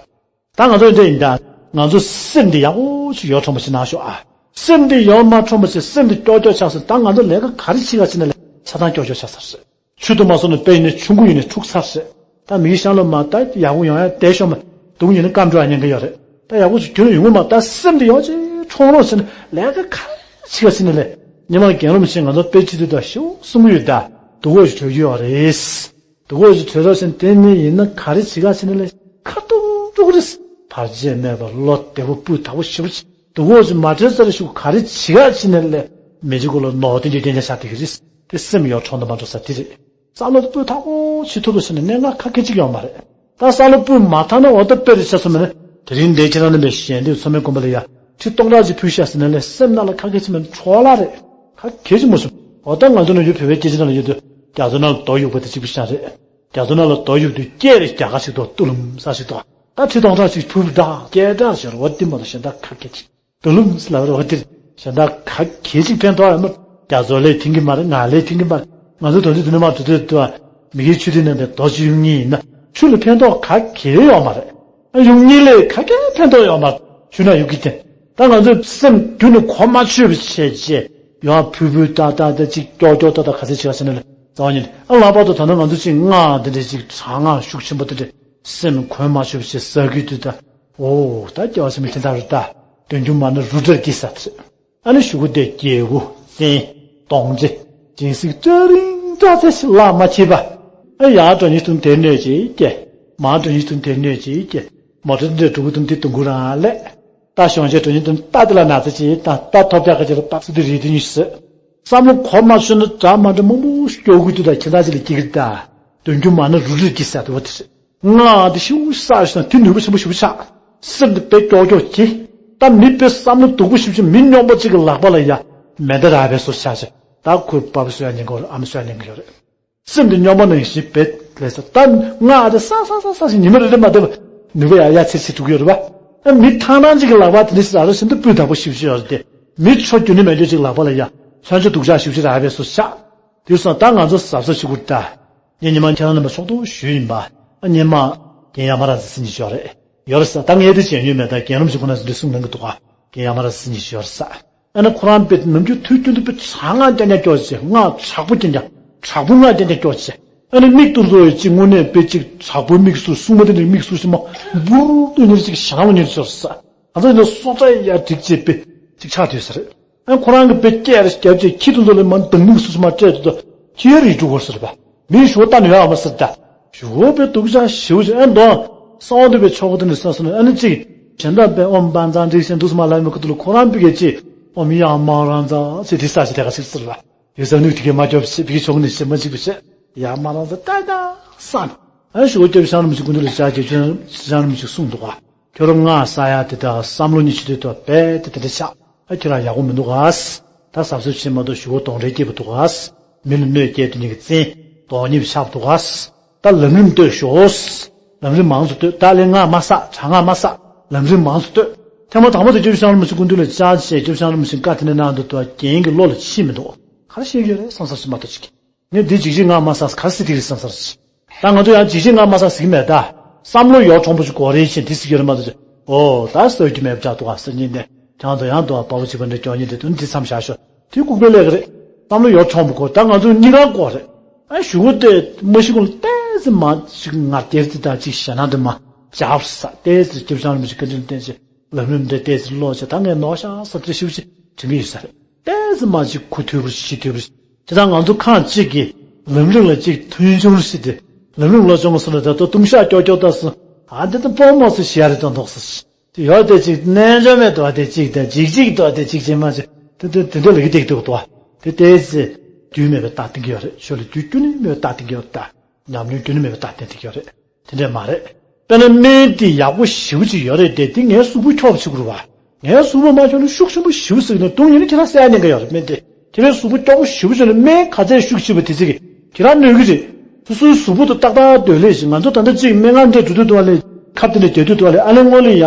ད་ང་ཚོ་འདྲ་ཡིན་ད། ང་ཚོ་སེམས་འདི་ཡག་པོ་ཞིག་ཡོ་ཁྲོམ་པ་ཞིག་གནང་ཤོག་ཨ། སེམས་འདི་ཡོ་མ་ཁྲོམ་པ་ཞིག་སེམས་འདི་ཀྱོག་ཀྱོག་ཆགས་སོང་ད་ང་ཚོ་ལས་ཀ་ག་རེ་བྱེད་ག་ཕྱིན་ན་ལས་ཆ་ཚང་ཀྱོག་ཀྱོག་ཆགས་ཚར་རེད། ཆུ་དུ་མ་སོང་ནས་དཔེ་ཡིན་ནས་ཆུང་ཀུ་ཡིན་ནས་འཁྲུག་ཚར་ཟེར། ད་མི་ཤང་ལོ་མ་ད་ཡག་པོ་ཡོང་ཡ་བསྡད་ཤོག་མ། སྡུག་ཉིན་ནི་སྐམ་འགྲོ་ཡ་ཉེན་ཁ་ཡོད་རེད། ད་ཡག་པོ་ཞིག་གྱོན་ཡོང་གི་མ་ད་སེམས་དེ་ཡོང་ཅིག་ཁྲོང་རོགས་ཟེར་ནས་ལས་ཀ་ག་རེ་བྱེད་ག་ཟེར་ནས་ལས། ཉི་མ་རྒན་རབས་ཤིག་ང་ཚོ་དཔེ་ཅི་དུས་ད་ཤོག་གསུང་གི་ཡོད་ད། སྡུག་གོ་ཞིག་གྲོལ་གི་ཡོད་རེད། སྡུག་གོ་ཞིག་གྲོལ་རོགས་ཟེར་ནས་དེ་ནི་ཡིན་ན་ག་རེ་བྱེད་ག་ཟེར་ནས་ལས་ཁ་ཐུག་ཐུག་རེད། བར་ཆད་མེད་པར་བློ་བདེ་པོ་སྤུས་དག་པོ་ཞེ་པོ་ཅིག་སྡུག་གོ་ཞིག་མ་གྲོལ་ས་རེ་ཞུ་ག་རེ་བྱེད་ག་ཟེར་ནས་ལས་མི་འཇིགས་གོ་ལ་ནོར་བསྟན་གྱི་བསྟན་ཆ་བཞག་དེ་གི་རེད། དེ་སེམས་ཡོ་ཁྲོང་དུ་མ་འགྲོ་ས་དེ་རེད། བསམ་བློ་དེ་སྤུས་དག་པོ་བྱེད་ཐུབ་པ་ཟེར་ནས་གནད་འགག་ཁ་སྐད་ཅིག་ཡོད་མ་རེད། ད་བསམ་བློ་སྤུས་མ་དག་ན་འོ་ད་དཔེ་རེ་ཆ་ཚང་མ་ནི་དེ་རིང་འདས་ཁྱེད་རང་རྣམ་པས་ཞལ་འདེབས་མཚོ་སྨན་དགོན་པ་ལ་ཡ་ཁྲི་སྟོང་ཕྲག་ཅིག་ཕུལ་ཤག་ཟེར་ནས་ལས་སེམས་ནང་ལ་ཁ་སྐད་ཅིག་མིན་འཕྲོ་བརླག་རེད། ཁ་སྐད་ཅིག་མ་བྱུང་། འོ་ད་ང་ཚོ་ནང་ཡོད་བོད་པའི་སྐད་ཆ་ནང་ལ་ཡོད་དུས་རྒྱ་མཚོ་ནང་ལ་རྡོ་གཡུག་པ་དེ་གཅིག་པུ་ཤ་རེད། རྒྱ་མཚོ་ནང་ལ་རྡོ་གཡུག་དུས་སྐད་རེ་རྒྱ་གར་ཞིག་ཏུ་ཏུ་ལུམ་ས་ཞིག་ཏུ་ད་ཁྲི་སྟོང་ཕྲག་ཅིག་ཕུལ་བུ་ད་སྐད་གྲགས་ཤོར་བ་དེ་མ་གཏོགས་གཞན་དག་ཁ་སྐད་ཅིག་དུ་ལུམ་སི་ལ་རོ་ཧ་ཏིར་གཞན་དག་ག་གེ་ཅིག་ཕན་ཐོགས་ཡོད་མ། རྒྱ་མཚོ་ལས་ཐིང་གི་མ་རེད། ང་ལས་ཐིང་གི་མ་རེད། ང་ཚོ་དོན་ཚོ་དུ་ནི་མ་དུ་དུ་དུ་མི་གི་ཆུ་དེ་ནང་དེ་རྡོ་ཆུ་ཡུང་གཉིས་ཡིན་ན་ཆུ་ལ་ཕན་ཐོགས་ག་གེ་ཡོད་མ་རེད། ཨ་ཡུང་གཉིས་ལས་ག་གེ་ཕན་ཐོགས་ཡོད་མ་རེད། ཆུ་ན་ཡུག་གི་དེ་ད་ང་ཚོ་སེམས་རྒྱུ་ནི་གོ་མ་ཆོད་པའི་ཆེད་ཅེས་ཡོང་ཕུ་ཕུ་ཏ་ཏ་ཏ་ཅིག་ཀྱོག་ཀྱོག་ཏ་ཏ་ག་ཚད་ཅིག་ག་ཟེར་ནས་ལ་རྩ་བ་ཉིད་ཨ་ལྷག་པར་དུ་ད་ནི་ང་ཚོ་ཅིག་སྔགས་འདི་འདྲས་ཅིག་གྲྭ་སྔགས་ཤུགས་ཆེན་པོ་འདི་འདྲས་སེམས་གོ་མ་ཆོད་པའི་ཆེད་ཟ་གི་དུས་ད། འོ་ད་སྐྱེ་བ་ཕྱི་མའི་འཁྱེར་འདག་རེད་ད། དོན་རྒྱུ་མ་ནི་རུ་སྒྲར་སྐྱེས་ས་དེ་རེད། ཨ་ནི་ཞུ་གུ་དེ་སྐྱེ་བོ་སེན་གདོང་ཅི། སྦྱིན་སྲེག་སྤྲ་རིང་སྤྲ་ཚེ་ཞིག་ལག་མ་ཆེས་པ། ཨ་ཡར་འགྲོ་ཉིན་ཐུང་དེ་གནོད་ཅིག་སྐྱེ། མར་འགྲོ་ཉིན་ཐུང་དེ་གནོད་ཅིག་སྐྱེ། མོ་ཊ་འདྲ་འགྲོ་གི་ཐུང་དེ་དུང་གུ་རང་ལས། རྟ་ཤོང་ཆེ་འགྲོ་ཉིན་ཐུང་རྟ་དེ་ལ་ན་ཚ་ཅིག་དང་རྟ་ཐོབ་རྒྱག་ག་ཅིག་ལ་པགས་སུ་དེ་རིལ་དེ་ཉུས་སུ། བསམ་བློ་གོ་མ་ཆོད་ན་འདྲ་མ་འདྲ་མང་པོ་སྐྱོ་གུ་དུས་དང་ཁྱེད་ཚ་ཅིག་ལ་སྐྱེ་གི་རེད་ད། དོན་རྒྱུ་མ་ནི་རུ་སྒྲར་སྐྱེས་ས་དེ་བ་དེ་རེད། ང་དེ་ཤིའུ་ས་ཞིག་དང་དེ་ནུས་པ་ཆེན་པོ་ཞིག་ཆགས། སེམས་དེ་དཔེ་ཀྱོག་ཀྱོག་གྱིས། ད་མི་དཔེ་བསམ་བློ་སྡུག་པོ་ཞིག་ཆེ་མི་སྨྱོན་པོ་གཅིག་གི་ལག་པ་ལ་ཡ། མེ་མདའ་རག་པའི་སོ་ཆགས་ཆེ། ད་ཁོའི་པ་ཕ་གསོ་ཡ་ཉན་གི་ཡོད་རེད། ཨ་མ་གསོ་ཡ་ཉན་གི་ཡོད་རེད། སེམས་དེ་སྨྱོན་པ་ནང་བཞིན་བེད་ལས་ས་ད་ང་དེ་ས་ས་ས་ས་ཞིག་ཉི་མ་རེ་རེ་མ་བསྡད་པ་ནུས་པ་ཡ་ཡ་ཚེ་ཚེ་འགྲོ་གི་ཡོད་རེད་པ། ཨ་མི་ཐང་ཐང་གཅིག་གི་ལག་པ་དེ་འདྲ་ཞིག་རག་རེད་ཟེར་འདི་སྤུས་དག་པོ་ཞིག་ཆེ་ཡོད་རེད་དེ། མི་ཆོ་རྒྱུ་ནི་མེད་རྒྱུ་གཅིག་ལག་པ་ལ་ཡ། མཚོན་ཆ་སྡུག་ཅག་ཞིག་ཆེ་རག་པའི་སོ་ཆགས། དེ་སོང་ད་ང་ཚོ་གཟབ་གཟབ་བྱེད་དགོས་རེད་ད། ངས་ཉི་མ་ཁྱེད་རང་རྣམ་པ་ཚོགས་གཏོགས་ཞུས་ཡིན་པ། ཨ་ཉི་མ། རྒན་ཡ་མ་ར་ཟི་སི་ཉི་ཤོ་རེད། ཡོད་རེད་ས་ད་ངས་དེ་བྱས་ཉོས་མེད་ད་རྒན་རམ་ཞིག་ཁོ་ན་ཟི་འདྲ་གསུང་གནང་གི་འདུག་ག་རྒན་ཡ་མ་ར་ཟི་སི་ཉི་ཤོ་ཡོད་རེད་ས། ཨ་ནི་ཁོ་རང་དཔེ་ནམ་རྒྱུན་དུས་རྒྱུན་དུ་དཔེ་དྲག་སྔགས་རྐྱང་རྐྱང་སྐྱོར་བྱེད་སྔགས་དྲག་པོ་རྐྱང་རྐྱང་དྲག་པོ་སྔགས་རྐྱང་རྐྱང་སྐྱོར་བྱེད། ཨ་ནི་མིག་ཏུ་བཟོ་བའི་གཅིག་དངོས་གནས་དཔེ་གཅིག་དྲག་པོའི་མིག་ཟུར་སྲུང་མ་དེ་འདྲའི་མིག་ཟུར་ཞིག་མ་འབུར་དུ་ཉེར་གཅིག་ཞང་ལ་ཉེར་ཤོར་ས། ང་ཚོ་ཡིན་ན་སྲོག་རྩ་ཡར་སྒྲིག་བྱས་པའི་གཅིག་ཆགས་དུས་ས་རེད། ཨ་ཁོ་རང་གི་དཔེ་སྐད་རེ་རྒྱབ་བྱས་ཁྱི་དེ་ཚོ་ལ་མ་འདང་མིག་སུ་སུ་མ་སྤྲད་དུ་ཁྱི་ཡར་རིག་འགྲོ་གོ་ས་རེད་པ། མིའི་ཞུ་བ་ལྟ་ནས་ཡོད་མ་ཟེར་ད། ཞུ་བ་དཔེ་སྡུག་ཅག་ཞེ་པོ་ཅིག་ཨ་མདོ། གསང་བ་འདུས་པའི་ཆོ་ག་དེ་ནས་ས་སོ་ནས་ཨ་ནི་གཅིག་བྱེ་འདབ་པའི་ཨོཾ་བཛྲ་འདྲིག་ཤིང་འདུག་སུ་མ་ལ་མི་ཁུ་ཏུ་ལ་ཁོ་རང་པི་གེ་གཅིག་ཨོཾ་ཡ་མ་ར་ཛ་ཟེར་དེ་ས་ཞིག་དེ་ག་ཟེར་ཟེར་བ། ཡོད་ས་ནུས་དེ་གས་མ་སྐྱོབ་ཞེས་པི་གེ་ཆོ་ག་ནས་ཞེས་མ་གཅིག་པུ་བྱས་ཡ་མ་ར་ཛ་ལྟ་ད་སང་། ཨ་ཞུ་བ་སྐྱོབ་ཤང་རིན་པོ་ཆེ་སྐུ་མདུན་ལ་བཅར་གྱི་ཆོས་ཤང་རིན་པོ་ཆེ་གསུངས་འདུག་ག་ཁྱོད་རང་ང་ས་ཡ་དེ་དག་བསམ་བློ་ཉི་ཆུ་དེ་དོ་བས་དེ་དེ་འདྲ་ཆགས་ཨ་ཁྱོད་རང་ཡག་པོ་མི་འདུག་ག་ད་གཟབ་གཟབ་བྱེད་མ་གཏོགས་ཞུ་བ་གདོན་འདྲེ་སྐྱེས་པ་འདུག་ག་མི་ལ་གནོད་སྐྱེལ་དེ་ཉིད་ཀྱི་བཙན་གདོན་ཉིད་ཆགས་འདུག་ག་ད་ལམ་རིམ་ལྟོས་ཤོག་ལམ་རིམ་མང་དུ་ལྟོས། ད་ལས་ང་མ་བསགས་གྲྭ་ང་མ་བསགས་ལམ་རིམ་མང་དུ་ལྟོས། ཐེངས་མ་དང་པོ་དེ་སྐྱོབ་ཤང་རིན་པོ་ཆེ་སྐུ་མདུན་ལ་བཅར་བྱས་སྐྱོབ་ཤང་རིན་པོ་ཆེ་བཀའ་དེ་ནས་གནང་འདུག་ཏུ་རྒན་གྱི་བློ་ལ་ཕྱིན་མི་འདུག་ག་རེ་བཤད་ཀྱི་ཡོད་རེད་བསམ་བསམ་ཞིག་མ་གཏོགས་ཅིག་ངས་འདི་འཇིགས་བྱེད་ང་མ་བསགས་ག་རེ་ཟེར་དེ་རེད་བསམ་ས་རེད། ད་ང་ཚོ་ཡང་འཇིགས་བྱེད་ང་མ་བསགས་ཟེར་གྱི་མེད་ད། བསམ་བློ་ཡོ་ཁྲོང་པོ་ཞིག་གོ་རེ་ཕྱིན་དེ་ཟེར་གྱི་རེད་མ་གཏོགས་ཅིག་ཨོ་ད་ཟེར་རྒྱུ་མེད་པ་འདྲ་འདུག་ཨ་ཟེར་ཉིན་ནས་ཀྱང་དུ་ཡང་དུ་ཨ་པ་བོ་བྱིས་པ་འདྲ་ཀྱང་ཉིན་དེ་དུ་འདི་མཚམས་བཞག་ཤོག་དེ་ལྐུགས་པའི་ལས་ཀ་རེད། བསམ་བློ་ཡོད་ཆོག་མི་དགོས། ད་ང་ཚོ་གཉིས་ཀ་དགོས་རེད། ཨ་གཞུག་གུ་དེ་མ་ཤི་གུང་ལ་ཏོག་ཙམ་མ་ཅིག་ང་སྟེར་ཏེ་ད་ཅིག་ཞེད་སྣང་དེ་མ་རྒྱག་ས་ཏོག་ཙམ་སྐྱབས་བཅོལ་མི་ཅིག་བཀའ་དྲིན་བསྟན་ཅིག་ལམ་རིམ་འདི་ཏོག་ཙམ་ཀློག་བྱས། ད་ངས་ནོར་ཤག་ས་དེ་ཞིབ་ཅིག་དྲན་གྱི་ཡོད་ས་རེད། ཏོག་ཙམ་མ་ཅིག་གོ་ཐུབ་པ་ཤེས་ཐུབ་པ། དེ་ད་ང་ཚོ་ཁག་ཅིག་གིས་ལམ་རིམ་ལ་ཅིག་མཐུན་སྦྱོར་ཞིག་དེ་ལམ་རིམ་ལ་སྦྱོང་སོང་ལ་ད་ལྟ་ལྟུང་བཤགས་ཀྱོག་ཀྱོག་ད་སོང་། ཨ་འདི་ད་སྤོ་མོ་སུ་ཞིག་ཡ་རེད་དོན་དོགས་སུ། དེ་ཡོད་དེ་ཅིག་རྣལ་འབྱོར་མེད་དོ་དེ་ཅིག་དང་འཇིགས་འཇིགས་དོ་དེ་ཅིག་ཅེས་མ་ཅིག་དེ་དེ་དེ་འདྲ་ལ་གི་ཏིག་ཏོག་ཏོ། དེ་ཏོག་ཙམ་རྒྱུས་མེད་པའི་རྟགས་བསྟན་གྱི་ཡོད་རེད། ཆོས་ལ་རྒྱུས་ཁྱོན་ནས་མེད་པའི་རྟགས་བསྟན་གྱི་ཡོད་རེད། ད་ཉམས་མྱོང་ཁྱོན་ནས་མེད་པའི་རྟགས་བསྟན་གྱི་ཡོད་རེད། དེ་འདྲ་མ་རེད། དཔེར་ན་སྨན་དེ་ཡག་པོ་ཞེ་པོ་ཅིག་ཡོད་རེད་དེ། དེ་ངའི་གཟུགས་པོ་འཁྱོག་པོ་བྱེད་དགོས་རེད་བ། ངའི་གཟུགས་པོ་མ་འཁྱོག་ན་ཤུགས་ཆེན་པོ་ཞེ་པོ་ཟིག་ནས་བཏུང་ཡིན་ན་ཁྱེད་རང་བསད་ཉན་ག་ཡོད་རེད། སྨན་དེ་ཁྱེད་རའི་གཟུགས་པོ་སྐྱོ་པོ་ཞེ་པོ་བྱུང་ན་སྨན་ག་ཚད་ཤུགས་ཆེ་བ་དེ་ཚིག་གིས་ཁྱེད་རང་གནོད་ཀྱི་རེད། སོ་སོའི་གཟུགས་པོ་དང་ཏག་ཏག་སྡོད་ལེ་ཞིག་ང་ཚོ་ད་ལྟ་ཅིག་སྨན་ཁང་འདྲ་འགྲོ་དུས་དུ་བ་ལས་ཁབ་དེ་ནས་བསྡད་དུས་དུ་བ་ལས་ཨ་ནི་སྔོན་ལ་ཡ་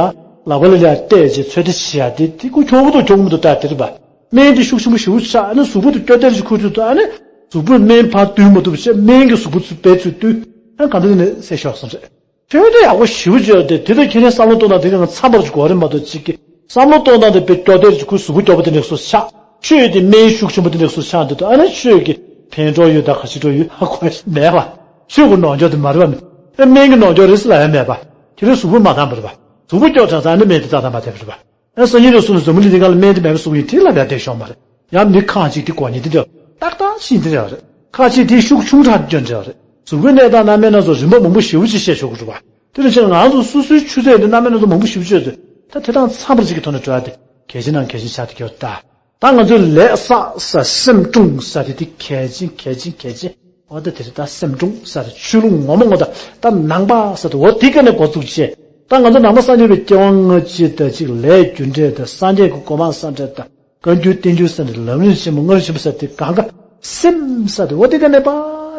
ལག་པ་ལ་ལ་བལྟས་ཅིག་ཚོད་ལྟ་བྱེད་ཡ་དེ་དེ་ཁོ་འཁྱོག་པོ་དང་འཁྱོག་མི་འདུག་ད་དེ་རེད་པ། སྨན་དེ་ཤུགས་ཆེན་པོ་ཞེ་པོ་ཆགས་ཨ་ནི་གཟུགས་པོ་དང་སྐྱོ་སྡེར་ཞིག་ཁུར་དུས་དུ་ཨ་ནི་གཟུགས་པོས་སྨན་ཕར་བཏུལ་མ་ཐུབ་བྱས་སྨན་གྱིས་གཟུགས་པོ་ཚུར་བལ་ཚུར་བཏུལ། ཨ་གང་འདྲ་ནས་བསད་ཤོག་སོང་རེད། ཁྱོད་དེ་ཡག་པོ་ཞེ་པོ་བྱོས་ཏེ་དེ་དང་ཁྱེད་རང་བསམ་བློ་གཏོང་སྟངས་དེ་ག་ཚང་པར་གྱི་གོ་རེ་མ་གཏོགས་གཅིག་གི་བསམ་བློ་གཏོང་སྟངས་དེ་དཔེ་སྐྱོ་སྡེར་གྱི་ཁུ་གཟུགས་པོ་སྐྱོ་པོ་དེ་འདྲ་སོ་ཆགས། ཆོས་དེ་སྨན་ཤུགས་ཆེན་པོ་དེ་འདྲ་སོ་ཆགས་འདུག་ཨ་ནི་ཆོས་ཀྱི་ཕན་གྲོགས་ཡོད་ད་ག་ཞིག་གྲོགས་ཡོད་ཧ་གོ་མེད་པ། ཆོས་ཀྱི་ནོར་འཁྱོག་དེ་མ་རེད་པ། མེད་ཨ་སྨན་གྱི་ནོར་འཁྱོག་རེད་ཟེར་ལ་ཡང་མེད་པ། ཁྱེད་རང་གཟུགས་པོ་མ་དྭངས་པ་རེད་པ། གཟུགས་པོ་སྐྱོ་དྲགས་ཙང་ཨ་ནི་སྨན་དེ་ཏག་ཏག་མ་བསྟེན་པ་རེད་པ། ཨ་སང་ཉིན་རེ་སོང་ནས་འཛམ་བུ་གླིང་འདི་སྒང་ལ་སྨན་དེ་མེད་པ་སུ་ཡིན་དེ་ལ་ཡང་བསྡད་ཤོག་མ་རེད། ཡང་མི་ཁག་ཅིག་དེ་གོ་ཉིན་དེ་འདྲ་ཏག་ཏག་ཤིན་དེ་འདྲ་རེད། ཁག་ཅིག་དེ་ཤུགས་ཆུང་དྲགས་སྐྱོན་འདྲ་རེད། གཟུགས་པོའི་གནས་སྟངས་སྣ་མིན་སྣ་ཚོགས་རིམ་པ་མང་པོ་ཞེ་པོ་ཅིག་བཤད་ཆོག་གི་རེད་པ། དེ་ནི་ཕྱིར་ང་ཚོ་སོ་སོའི་ཆུ་ཚད་དེ་སྣ་མིན་སྣ་ཚོགས་མང་པོ་ཞེ་པོ་ཅིག་ཡོད་དུས་ད་དེ་དང་འཚམ་པར་ཅིག་གི་ཐོག་ནས་འགྲོ་ཡ་དེ་གལ་ཆེན་ནང་གལ་ཆེན་ཆགས་བསྡད་ཀྱི་ཡོད་ད། ད་ང་ཚོས་ལས་བསགས་ས་སེམས་སྲུང་ས་དེ་དེ་གལ་ཆེན་གལ་ཆེན་གལ་ཆེན། འོ་ད་དེ་རེད་ད། སེམས་སྲུང་ས་རེད། ཆོས་ལུགས་ངོ་མ་ངོ་ད་ད་ནང་པ་ས་དེ་འོ་དེ་ཀ་ནས་འགོ་བཙུགས་བྱས། ད་ང་ཚོ་ནང་པ་སངས་རྒྱས་པའི་སྐྱེ་བ་སྔ་ཕྱི་ད་ཅིག་ལས་རྒྱུ་འབྲས་ད་སངས་རྒྱས་ཀྱི་གོ་འཕང་ས་འབྲས་ད་བཀའ་འགྱུར་བསྟན་འགྱུར་ས་འདྲ་ལམ་རིམ་ཆེན་མོ་སྔ་རིམ་ཆེན་མོ་ས་དེ་གང་ག་སེམས་ས་དེ་འོ་དེ་ཀ་ནས་པ་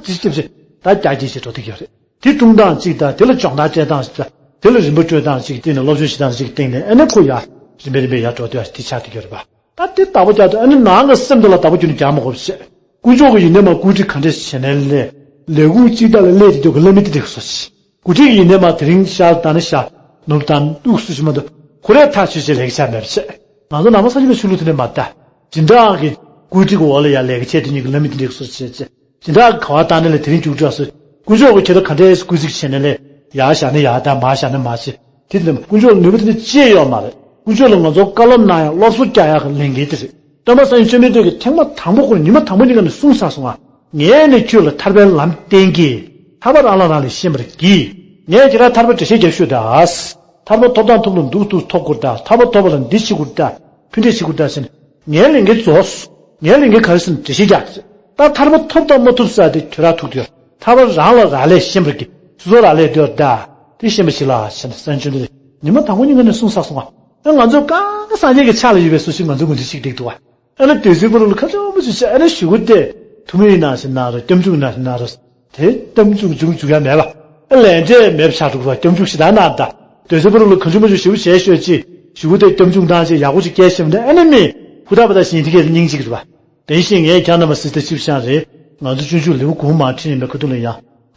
དེ་སྐྱེ་བྱས་ད་རྒྱ་སྐྱེད་བྱས་འགྲོ་དེ་ཀ་རེད། དེ་སྲུང་སྟངས་གཅིག་དང་དེ་ལ་སྦྱོང་བརྡར་སྤྲད་སྟངས་གཅིག་དང་དེ་ལ་རིམ་པ་སྤྲོད་སྟངས་གཅིག་སྟེང་ནས་སློབ་སྦྱོང་བྱེད་སྟངས་གཅིག་སྟེང་ནས་ཨ་ནི་ཁོ་ཡ་རིམ་པས་རིམ་པས་ཡར་འགྲོ་དུས་ཨ་དེ་ཆགས་དེ་ཀ་རེད་པ། ད་དེ་བདག་པོ་རྒྱག་དུས་ཨ་ནི་ནང་གི་སེམས་དེ་ལ་བདག་པོ་རྒྱུ་ནི་རྒྱག་མ་དགོས་པ་བྱས། དཀོན་མཆོག་གི་ཡིན་ནའི་མ་བཀོད་སྒྲིག་ག་འདྲས་བྱས་ནའི་ལས་ལས་ཁུངས་གཅིག་དག་ལ་སླེབས་དེ་འདུག་གི་བླ་མའི་དེ་འདྲས་སོ་ཞིག་བཀོད་སྒྲིག་ཡིན་ནའི་མ་དེ་རིང་ཤར་ད་ནི་ཤར་ནུབ་ད་ནུབ་སུ་ཞིག་མ་འདུག་ཁོ་རས་ཐག་ཆོད་བྱས་ལས་ཀ་བྱས་མེད་པ་བྱས། ང་ཚོ་ནང་པ་སངས་རྒྱས་པའི་ཆོས་ལུགས་དེ་འདྲས་མ་ད། སྦྱིན་བདག་གི་བཀོད་སྒྲིག་འོག་ལ་ཡ་ལས་ཀ་བྱས་དེ་གཉིས་ཀྱི་བླ་མའི་དེ་འདྲས་སོ་བྱས་བྱས། དེ་འདྲ་ག་བ་བཏང་ནས་ལས་དེ་རིང་མཇུག་སྒྲིལ་སོ། དཀོན་མཆོག་གི་ཁྱེད་རང་ག་འདྲས་སྐུལ་ཚིག་བྱས་ནས་ལས་ཡར་བཞག་ན་ཡར་ད་མར་བཞག་ན་མར་བྱེད། དེ་ལས་དཀོན་མཆོག་ལ་ནུས་པ་དེ་འདྲ་ཅི་ཡང་ཡོད་མ་རེད། དཀོན་མཆོག་ལ་ང་ཚོ་བཀའ་སློབ་གནང་ཡག་སློབ་གསོ་རྒྱག་ཡག་གི་ལས་འགན་དེ་རེད། སྟོན་པ་སངས་རྒྱས་བཅོམ་ལྡན་འདས་ཀྱིས་ཐེངས་མ་དང་པོ་ཁོ་རང་ཉི་མ་དང་པོ་ཉིན་ཀ་ནས་གསུངས་ཚར་སོང་ང་། ངས་ནི་ཁྱོད་ལ་ཐར་པའི་ལམ་བསྟན་གྱིས། ཐར་པ་རང་ལ་རང་ལས་ཤེས་པར་གྱིས། ངས་ཁྱེད་རང་ཐར་པ་འགྲེལ་བཤད་རྒྱབ་ཤོག་ད། ཐར་པ་ཐོབ་དང་ཐོབ་ལ་འདུག་ཏུ་ཐོབ་དགོས་ད། ཐར་པ་ཐོབ་པ་ལ་འདི་བྱེད་དགོས་ད། ཕུད་འདེད་བྱེད་དགོས་ད་ཟེར་ནས། ངའི་ལས་འགན་རྫོགས། ངའི་ལས་འགན་ག་རེ་ཟེར་ན་འགྲེལ་བཤད་རྒྱག་རེད། ད་ཐར་པ་ཐོབ་དང་མ་ཐོབ་ས་དེ་ཁྱོད་རང་ཐུག་དུས་ཐར་པ་རང་ལ་རག་ལས་ཤེས་པར་གྱིས། སོ་སོ་རག་ལས་དུས་ད། དེ་ཤེས་པ་ཞིག་ལ་ཟེར་ནས་སངས་རྒྱས་བཅོམ་ལྡན་འདས་ཉི་མ་དང་པོ་ཉིན་ཀ་ནས་གསུངས་ཚར་སོང་ང་། ཨ་ང་ཚོ་གང་ག་སངས་རྒྱས་ཀྱི་ཕྱག་ལ་ཡོད་པའི་སུ་ཞིག་ང་ཚོ་ངོས་འཛིན་བྱེད་ཀྱི་འདུག་བ། ཨ་ནི་དེ་ཚོའི་བར་ལ་ཁ་ཆུང་མ་ཆུང་བྱས་ཨ་ནི་ཞུ་གུ་དེ་ཐུ་མི་ཡིན་ན་ཞིག་ན་རོ་སྐྱབས་འཇུག་ན་ཞིག་ན་རོ། དེ་སྐྱབས་འཇུག་འཇུག་འཇུག་ཡ་མེད་པ། ཨ་ལས་འབྲས་མེད་པ་ཆགས་འགྲོ་གི་རོ། སྐྱབས་འཇུག་ཞིག་ད་ན་ད། དེ་ཚོའི་བར་ལ་ཁ་ཆུང་མ་ཆུང་ཞུ་གུ་བྱས་ཤོད་ཅིག་ཞུ་གུ་དེ་སྐྱབས་འཇུག་ན་ཞིག་ཡག་པོ་ཅིག་སྐྱེལ་ཤེས་མི་འདུག་ཨ་ནི་མི་ཧུ་ད་པ་ད་ཞིང་དེ་གའི་སྙིང་གཅིག་རེད་པ། དེ་བཞིན་ངས་ཁྱེད་རྣམ་པ་སྲིད་ད་ཆིབས་ཤང་རེད། ང་ཚོ་སྤྱོད་འཇུག་ལེའུ་དགུ་མ་ཁྲིད་ཡིན་པའི་ཁ་ཐུག་ལ་ཡང་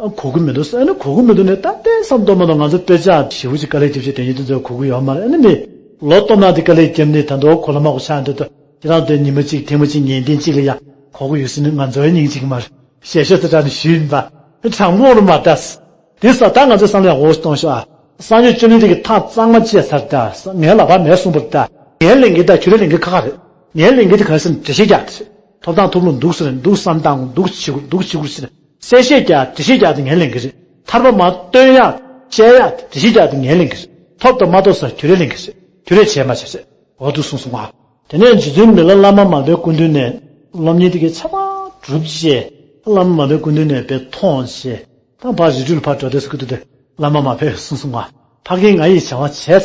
ཨ་གོ་གི་མི་འདུག་ཨ་ནི་གོ་གི་མི་འདུག་ནས་ད་ལྟའི་བསམ་གཏོང་མ་གཏོང་ང་ཚོ་དཔེ་ཆ་ཞེ་པོ་ཅིག་དཀའ་ལས་རྒྱབ་བྱས་དེ་ཉིད་དུ་འཛོལ་གོ་གི་ཡོད་མ་རེད། ཨ་ནི་མི་ལོ་སྟོང་ནང་དེ་དཀའ་ལས་རྒྱབ་ནས་ད་དུང་གོ་ལ་མ་གོ་ཆགས་འདུག་ད་ཁྱེད་རང་དེ་ཉི་མ་གཅིག་ཐེངས་མ་གཅིག་ཉིན་ལྡན་གཅིག་ལ་ཡང་གོ་གི་ཡོད་ཟེར་ནས་ང་ཚོའི་སྙིང་གཅིག་མ་རེད། ཞལ་ཤོད་ཚ་དྲག་ནས་ཞུས་ཡིན་པ། དྲང་མོ་རུ་མ་ལྟ། དེ་ས་ད་ང་ཚོའི་བསམ་བློ་ཡག་པོ་གཏོང་ཤོག་ཨ། སངས་རྒྱས་བཅོམ་ལྡན་འདས་ཀྱིས་ཐག་གཙང་མ་བཅད་ཚར་ད། ངའི་ལག་པ་མེད་གསུངས་པར་ད། ངའི་ལས་འགན་ད་ཁྱོད་རའི་ལས་འགན་ཁག་ཁག་རེད། ངའི་ལས་འགན་དེ་ག་རེ་ཟེར་ན་འགྲེལ་བཤད་རྒྱག་དེ་རེད། ཐོབ་དང་ཐོབ་ལ་འདུག་ཟེར་ན་འདུག་བསམ་སྟངས་འདུག་བྱེད་དགོས་འདུག་བྱེད་དགོས་ཟེར་ན་གསལ་བཤད་རྒྱག་འགྲེལ་བཤད་རྒྱག་དེ་ངའི་ལས་འགན་རེད། ཐར་པ་མར་སྟོན་ཡག་བཤད་ཡག་འགྲེལ་བཤད་རྒྱག་དེ་ངའི་ལས་འགན་རེད། ཐོབ་དང་མ་ཐོབ་ས་ཁྱོད་རའི་ལས་འགན་རེད། ཁྱོད་རས་བྱས་མ་བྱས་བྱས། འོ་འདུག་གསུངས་སོང་ང་། དེ་ནས་རྗེ་བཙུན་མི་ལ་བླ་མ་མར་པའི་སྐུ་མདུན་ནས་སློབ་གཉེར་དེ་གའི་ཆ་ཚང་གྲུབ་རྗེས་བླ་མ་མར་པའི་སྐུ་མདུན་ནས་དཔེ་མཐོང་རྗེས་ད་ཕར་རི་ཁྲོད་ལ་ཕར་འགྲོ་དུས་སུ་སྐུ་མདུན་དེ་བླ་མ་མར་པས་གསུངས་སོང་ང་། ཕ་རྒན་ང་ཡིས་བྱ་བ་བྱས་ཚར་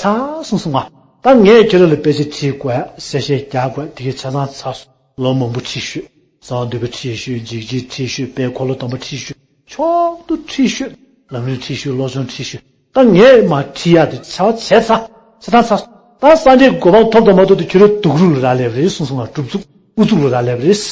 གསུངས་སོང་ང་། ད་ངས་ཁྱེད་རང་ལ་དཔེ་ཆ་ཁྲིད་དགོས་ཡ་གསལ་བཤད་རྒྱག་དགོས་ཡ་དེ་གའི་ཆ་ཚང་ཚར་སོང་། ལོ་མང་པོ་ཁྲིད་ཤོད། གསང་བ་འདུས་པ་ཁྲིད་ཤོད། འཇིགས་བྱེད་ཁྲིད་ཤོད། དཔལ་འཁོར་ལོ་སྡོམ་པ་ཁྲིད་ཤོད། མཆོག་ཏུ་ཁྲིད་ཤོད། ལམ་རིམ་ཁྲིད་ཤོད། བློ་སྦྱོང་ཁྲིད་ཤོད། ད་ངས་མར་ཁྲིད་ཡ་དེ་བྱ་བ་བྱས་ཚར། བྱས་ཚར་ཚར། ད་སངས་རྒྱས་ཀྱི་གོ་འཕང་ཐོབ་དང་མ་ཐོབ་དེ་ཁྱོད་རའི་སྡུག་རུས་ལ་རག་ལས་པ་རེད་གསུངས་སོང་ང་། སྒྲུབ་ཚུགས་དབུ་ཚུགས་ལ་རག་ལས་པ་རེད།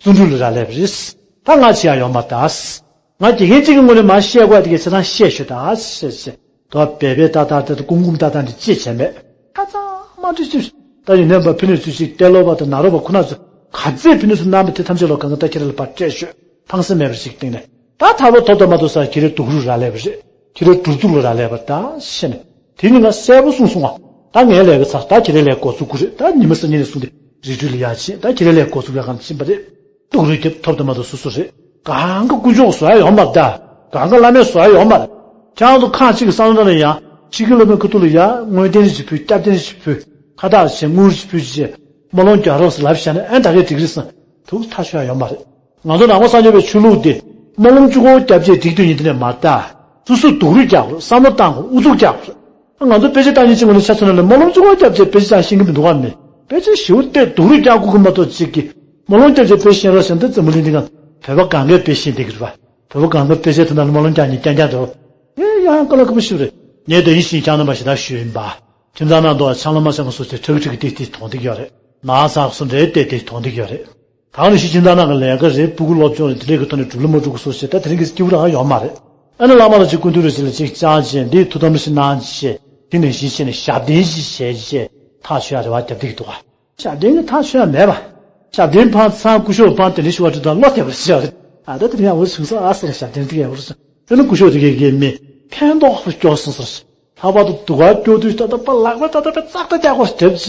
བརྩོན་འགྲུས་ལ་རག་ལས་པ་རེད། ད་ང་བྱེད་ཡ་ཡོད་མ་རེད་ད། ང་དགེ་རྒན་གཅིག་གི་ངོས་ནས་མར་བཤད་དགོས་ཡ་དེ་གའི་ཆ་ཚང་བཤད་ཤོད་ད་ཞེས་བཤད། དོ་བས་བས་ཏག་ཏག་ཏག་ཏག་ཀུམ་ཀུམ་ཏག་ཏག་འདི་ཅེས་བྱས་མེད། ཁ་ཚང་མ་འདྲི་ཅིག་ད་ཡིན་ནའི་བ་ཕི་ནས་ཚུལ་ཞིག་ཏེ་ལོ་བ་དང་ན་རོ་བ་ཁོ་ན་ཚོ་ ག་ཚད་ཕན་ནུས་སུ་གནང་པ་དེ་ཐམས་ཅད་ལོ་གང་ག་ད་ཁྱེད་རང་ལ་ཕར་སྤྲད་ཤོག་ཕངས་སེམས་མེད་པར་ཞིག་སྟེང་ནས་ད་ཐར་པ་ཐོབ་ཐབས་མ་ཐོབ་ས་ཁྱེད་རའི་སྡུག་རུས་རག་ལས་པ་རེད། ཁྱེད་རའི་སྡུག་རྩུབ་ལ་རག་ལས་པ་ད་ཤེས་ནས་དེ་ནི་ང་གསལ་པོ་གསུངས་སོང་ང་། ད་ངའི་ལས་ཀ་ཚར། ད་ཁྱེད་རའི་ལས་འགོ་ཚུགས་དགོས་རེད། ད་ཉི་མ་སང་ཉིན་ནས་བཟུང་སྟེ་རི་ཁྲོད་ལ་ཡར་ཕྱིན། ད་ཁྱེད་རའི་ལས་འགོ་ཚུགས་ཡག་གང་ཕྱིན་པ་རེད། སྡུག་རུས་རྒྱབ་ཐོབ་ཐབས་མ་ཐོབ་སོ་སོ་རེད། གང་ག་སྐུ་ཞབས་བཟོ་ཡ་ཡོད་མ་རེད་ད། གང་ག་བླ་མས་བཟོ་ཡ་ཡོད་མ་རེད། ཁྱེད་རང་ཚོ་ཁག་གཅིག་གི་བསམ་བློ་ནང་ལ་ཡང་ཕྱི་རྒྱལ་སློབ་མའི་ཁ་ཐུག་ལ་ཡ་དངུལ་རྟེན་རེ་ཅིག་ཕུལ། སྐྱབས་རྟེན་རེ་ཅིག་ཕུལ། ཁ་བཏགས་བྱས་དངུལ་རེ་ཅིག་ཕུལ་བྱས་སྨོན་ལམ་རྒྱག་རོགས་ཟེར་ལབ་བཞག་ན་ཨེ་ད་གས་འགྲིག་རེད་བསམ། ཐུགས་ཐག་ཆོད་ཡ་ཡོད་མ་རེད། ང་ཚོ་ནང་པ་སངས་རྒྱས་པའི་ཆོས་ལུགས་འདི་སྨོན་ལམ་གཅིག་པོ་བརྒྱབ་བྱས་འགྲིག་འདོད་ཡིན་དེ་ནས་མ་རེད་ད། སོ་སོས་སྡུག་རུས་རྒྱག་དགོས། བསམ་བློ་བཏང་དགོས། ཨུ་ཚུགས་རྒྱག་དགོས། ང་ཚོ་དཔེ་ཆ་བཏང་མཁན་གཅིག་ངོས་ནས་ཆ་མཚོན་ན་ནི་སྨོན་ལམ་གཅིག་པོ་བརྒྱབ་བྱས་དཔེ་ཆ་ཅང་ཤེས་ཀྱི་མི་འདུག་ག་མི། དཔེ་ཆ་ཞེ་པོ་བལྟས་སྡུག་རུས་རྒྱག་དགོས་ཀྱི་མ་གཏོགས་གཅིག་གིས་སྨོན་ལམ་བརྒྱབ་བྱས་དཔེ་ཤེས་རོགས་ཟེར་ན་ད་འཛམ་བུ་གླིང་འདི་ག་བོད་པ་གང་གས་དཔེ་ཤེས་བསྡད་ཀྱི་རེད་པ། བོད་པ་གང་གས་དཔེ་ཆ་དེ་འདྲ་སྨོན་ལམ་རྒྱག་མཁན་རྐྱང་རྐྱང་འདུག་ཨེ་ཡང་ཀ་ལ་ཀ་པོ་ཞིག་རེད། ངས་དེ་ཡིན་ཞིང་ཆང་ན་མ་ཞེ་དྲག་ཞུས་ཡིན་པ། ཁྱིམ་ཚང་ནང་དུ་ཆང་ལ་མ་ཆང་གི་སོ་སོའི་ཁྲག་ཁྲིག་གི་ཏིག་ཏིག་མཐོང་བསྡད་ཀྱི་ཡོད་རེད། ནག་ཚགས་སུ་འདྲེ་ཏིག་ཏིག་མཐོང་བསྡད་ཀྱི་ཡོད་རེད། གང་རེ་ཞིག་ཁྱིམ་ཚང་ནང་གི་ལས་ཀ་རེད། སྤུ་གུ་སློབ་སྦྱོང་རེད། དེ་འདྲའི་གི་ཐོག་ནས་འགྲུབ་ལ་མ་འགྲུབ་གི་སོ་སོ་ད་དེ་རིང་གི་སྐྱིད་པོ་རང་ཡོད་མ་རེད། ཨ་ནི་བླ་མ་ལ་ཅིག་སྐུ་མདུན་རེ་ཞིག་ལ་ཅིག་བཅར་བྱས་འདིའི་ཐུགས་དམ་རེ་ཞིག་གནང་བྱས་དེ་ནས་ཞིག་བྱས་ནས་ཞབས་བརྟན་ཞིག་བྱས་བྱས་ཐག་ཆོད་ཡ་རེ་བ་རྒྱབ་བསྡད་ཀྱི་འདུག་ག་ཞབས་བརྟན་གྱི་ཐག་ཆོད་ཡ་མེད་པ། ཞབས་བརྟན་ཕར་ཚང་སྐུ་ཞབས་ཕར་དེ་འདྲའི་ཞུ་བ་དེ་དང་བློ་བདེ་བར་ཞུ་བ་རེད། ཨ་ད་དེ་རིང་ཡང་འུར་བྱུང་སོང་ཨ་སོང་ཞབས་བརྟན་དེ་གས་འུར་སོང་། དེ་ནི་སྐུ་ཞབས་དེ་གས་གས་མི་ཕན་ཐོགས་པ་སྐྱོ་སོང་ཟེར། ལྷག་པར་དུ་སྡུག་ག་སྐྱོ་དུས་ད་ལྟ་པ་ལག་པ་ད་ལྟ་པ་ཙག་ཏག་ཀྱག་གོ་སྡེབ་བྱས་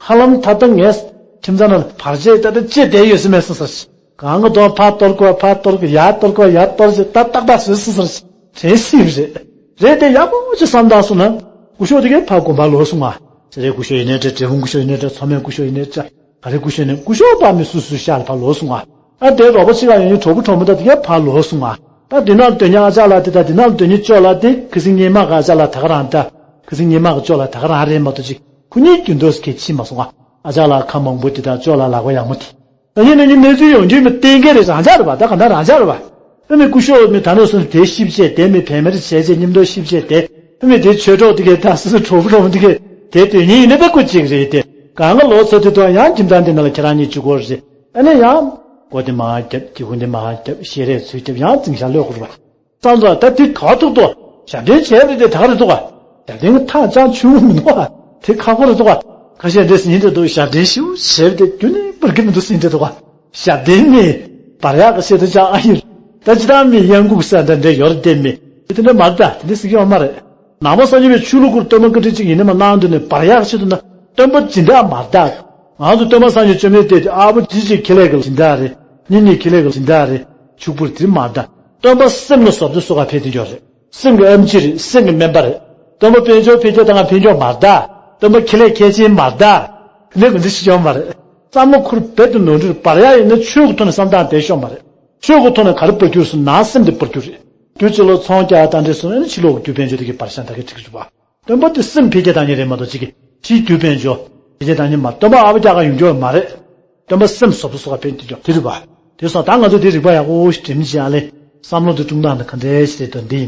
ཧ་ལམ་ད་ལྟ་ངས་ཁྱིམ་ཚང་ནང་བར་ཆད་ད་ལྟ་ལྕེ་བསྡད་ཡོད་ས་མེད་སོང་ཟེར། གང་གི་དོན་ཕར་གཏོར་དགོས་ཕར་གཏོར་དགོས་ཡར་གཏོར་དགོས་ཡར་གཏོར་བྱས་ད་ཏག་ཏག་བཟོས་སོང་ཟེར། དྲན་སྲིད་རེད། རེད་དེ་ཡག་པོ་ཅིག་བསམ་བཏང་སོང་ན། སྐུ་ཞབས་དེ་གས་ཕར་དགོན་པར་ལོག་སོང་ང་། སེ་རའི་སྐུ་ཞབས་ཡིན་ནའི་འདྲ། འབྲས་སྤུངས་སྐུ་ཞབས་ཡིན་ནའི་འདྲ། མཚོ་སྨན་སྐུ་ཞབས་ཡིན་ནའི་འདྲ། ག་རེ་སྐུ་ཞབས་ཡིན་ནའི་སྐུ་ཞབས་དཔག་མེད་སུ་སུ་ཤར་ལ་ཕར་ལོག་སོང་ང་། ཨ་དེ་རོགས་པ་གཅིག་ལ་ཡོང་ཡོང་གྲོགས་པོ་གྲོགས་མོ་ད་དེ་གས་ཕར་ལོག་སོང་ང་། ད་དེ་ནང་སྡོད་མཁན་ཨ་ཅག་ལགས་དེ་དང་དེ་ནང་སྡོད་མཁན་ཅོ་ལགས་དེ་ཁ་སང་སྔོན་མ་གི་ཨ་ཅག་ལགས་ད་ག་རང་འདྲ། ཁ་སང་སྔོན་མ་གི་ཅོ་ལགས་ད་ག་རང་རེད་མ་གཏོགས་ཅིག་ཁོ་གཉིས་རྒྱུན་དུ་སྐད་ཕྱིན་མ་སོང་ང་། ཨ་ཅག་ལགས་ཁ་མང་པོ་དེ་དང་ཅོ་ལགས་ལག་པ་ཡག་མོ་དེ། ད་ཡིན་ན་ཡིན་གནས་ཚུལ་ཡོང་རྒྱུ་མི་གཏན་འཁེལ་རེད། རང་འཇགས་རེད་པ། ད་ག་འདྲ་རང་འཇགས་རེད་པ། ཨ་མི་སྐུ་ཞབས་མི་ད་ནས་བཟུང་དེ་ཤིབ་བྱས་དེ་མི་བེད་མེད་བྱས་བྱས་མཉམ་དུ་ཤིབ་བྱས་དེ་ཨ་མི་དེ་ཆོས་གྲོགས་དེ་གས་ད་སོ་སོ་གྲོགས་པོ་གྲོགས་མོ་དེ་གས་དེ་དོན་སྙིང་ཡིན་ན་ད་སྐུ་གཅིག་རེད་དེ། གང་ག་ལོ་ཚོད་དེ་དུས་ཡང་ཁྱིམ་ཚང་དེ་ནང་ལ་ཁྱེད་རང་གཉིས་གཅིག་པོ་རེད། ཨ་ནི་ཡང་སྒོ་དེ་མར་རྒྱབ་སྒེའུ་ཁུང་དེ་མར་རྒྱབ་ཞལ་རས་ཚུར་རྒྱབ་ཡང་འཛིང་ཤག་ལོས་ཁུར་བ། བསམ་ཚར། ད་དེ་ག་ཐུག་ཏོ། ཞབས་བརྟན་བྱས་པ་རེད་དེ་ད་ག་རེད་འདུག་ག་ཞབས་བརྟན་གྱི་ཐག་ཅང་ཆོད་མི་འདུག་ག་དེ་ཁག་པོ་རེད་འདུག་ག་ཁ་ཤས་འདྲེ་ཟིན་འདྲ་འདུག་ཞབས་བརྟན་ཞིབ་བྱས་པ་དེ་རྒྱུན་ནས་འབར་གྱི་མི་འདུག་ཟིན་འདྲ་འདུག་ག་ཞབས་བརྟན་ནི་འབར་ཡག་གི་ཤེས་ད་ཅང་ཨ་ཡིར། ད་ཅི་ད་མི་གཡང་འགུག་ས་འདྲ་འདྲ་ཡོད་རེད་དེ་མི། དེ་འདྲ་མ་རེད། ད་དེ་འདྲ་ཟིན་གྱི་ཡོད་མ་རེད། ནང་པ་སངས་རྒྱས་པའི་ཆོས་ལུགས་སྐོར་སྟོན་པ་བཀའ་དྲིན་གཅིག་ཡིན་ནི་མ་གནང་དུས་ནས་འབར་ཡག་ཆེད་དུ་ན་སྟོན་པ་སྦྱིན་བདག་མ་རེད་ད། ང་ཚོ་སྟོན་པ་སངས་རྒྱས་བཅོམ་ལྡན་འདས་དེ་ཨ་བོ་གཅིག་གཅིག་ཁེ་ལས་ཀྱི་སྦྱིན་བདག་རེད། གཉིས་གཉིས་ཁེ་ལས་ཀྱི་སྦྱིན་བདག་རེད། ཕྱུག་པོར་དེ་མ་རེད། སྟོན་པ་སེམས་ལ་བཟོ་ལྟ་བཟོ་ག་ཕན་ཐོགས་རེད། སེམས་ཀྱི་ཨེམ་ཆི་རེད། སེམས་ཀྱི་སྨན་པ་རེད། སྟོན་པ་དཔལ་འབྱོར་འཕེལ་རྒྱས་བཏང་ག་ཕན་ཐོགས་མ་རེད་ད། སྟོན་པ་ཁེ་ལས་ཁེ་ཆེན་མ་རེད་ད། དེ་འདྲ་གི་འདི་ཞིག་ཡོད་མ་རེད། བསམ་བློ་ཁུར་རྦད་དུ་ནོར་འཁྲུལ་རེད། འབར་ཡག་ཡིན་ན་ཆོས་ཀྱི་ཐོག་ནས་བསམ་སྟངས་བསྡད་ཤོག་མ་རེད། ཆོས་ཀྱི་ཐོག་ནས་ག་རེ་འབར་རྒྱུ་རེད་ཟེར་ན་སེམས་དེ་འབར་རྒྱུ་རེད། རྒྱུ་གཅིག་ལ་ཚོང་རྒྱག་དང་འདྲ་སོང་ན་ཕྱི་ལོགས་ཀྱི་རྒྱུ་དཔལ་འབྱོར་དེ་གས་བར་ཤ་ད་གས་འགྲིག་གི་རེད་པ། སྟོན་པ་དེ་སེམས་འཕེལ་རྒྱས་གཏང་མཁན་རེད་མ་གཏོགས་གཅིག་གིས་ཕྱིའི་རྒྱུ་དཔལ་འབྱོར་འཕེལ་རྒྱས་གཏང་མཁན་མ། སྟོན་པ་ཨ་བ་རྒྱ་གར་ཡོང་རྒྱུ་མ་རེད། སྟོན་པ་སེམས་བཟོ་ལྟ་བཟོ་ག་ཕན་ཐོགས་རྒྱུ་དེ་རེད་པ། དེ་སོང་ད་ང་ཚོ་དེ་རིག་པ་ཡག་པོ་ཞིག་སྒྲིམ་བྱས་ཨ་ལེ། བསམ་བློ་དེ་སྲུང་སྟངས་དེ་ག་འདྲ་ཞིག་རེད་དོ་འདི་ཡིན།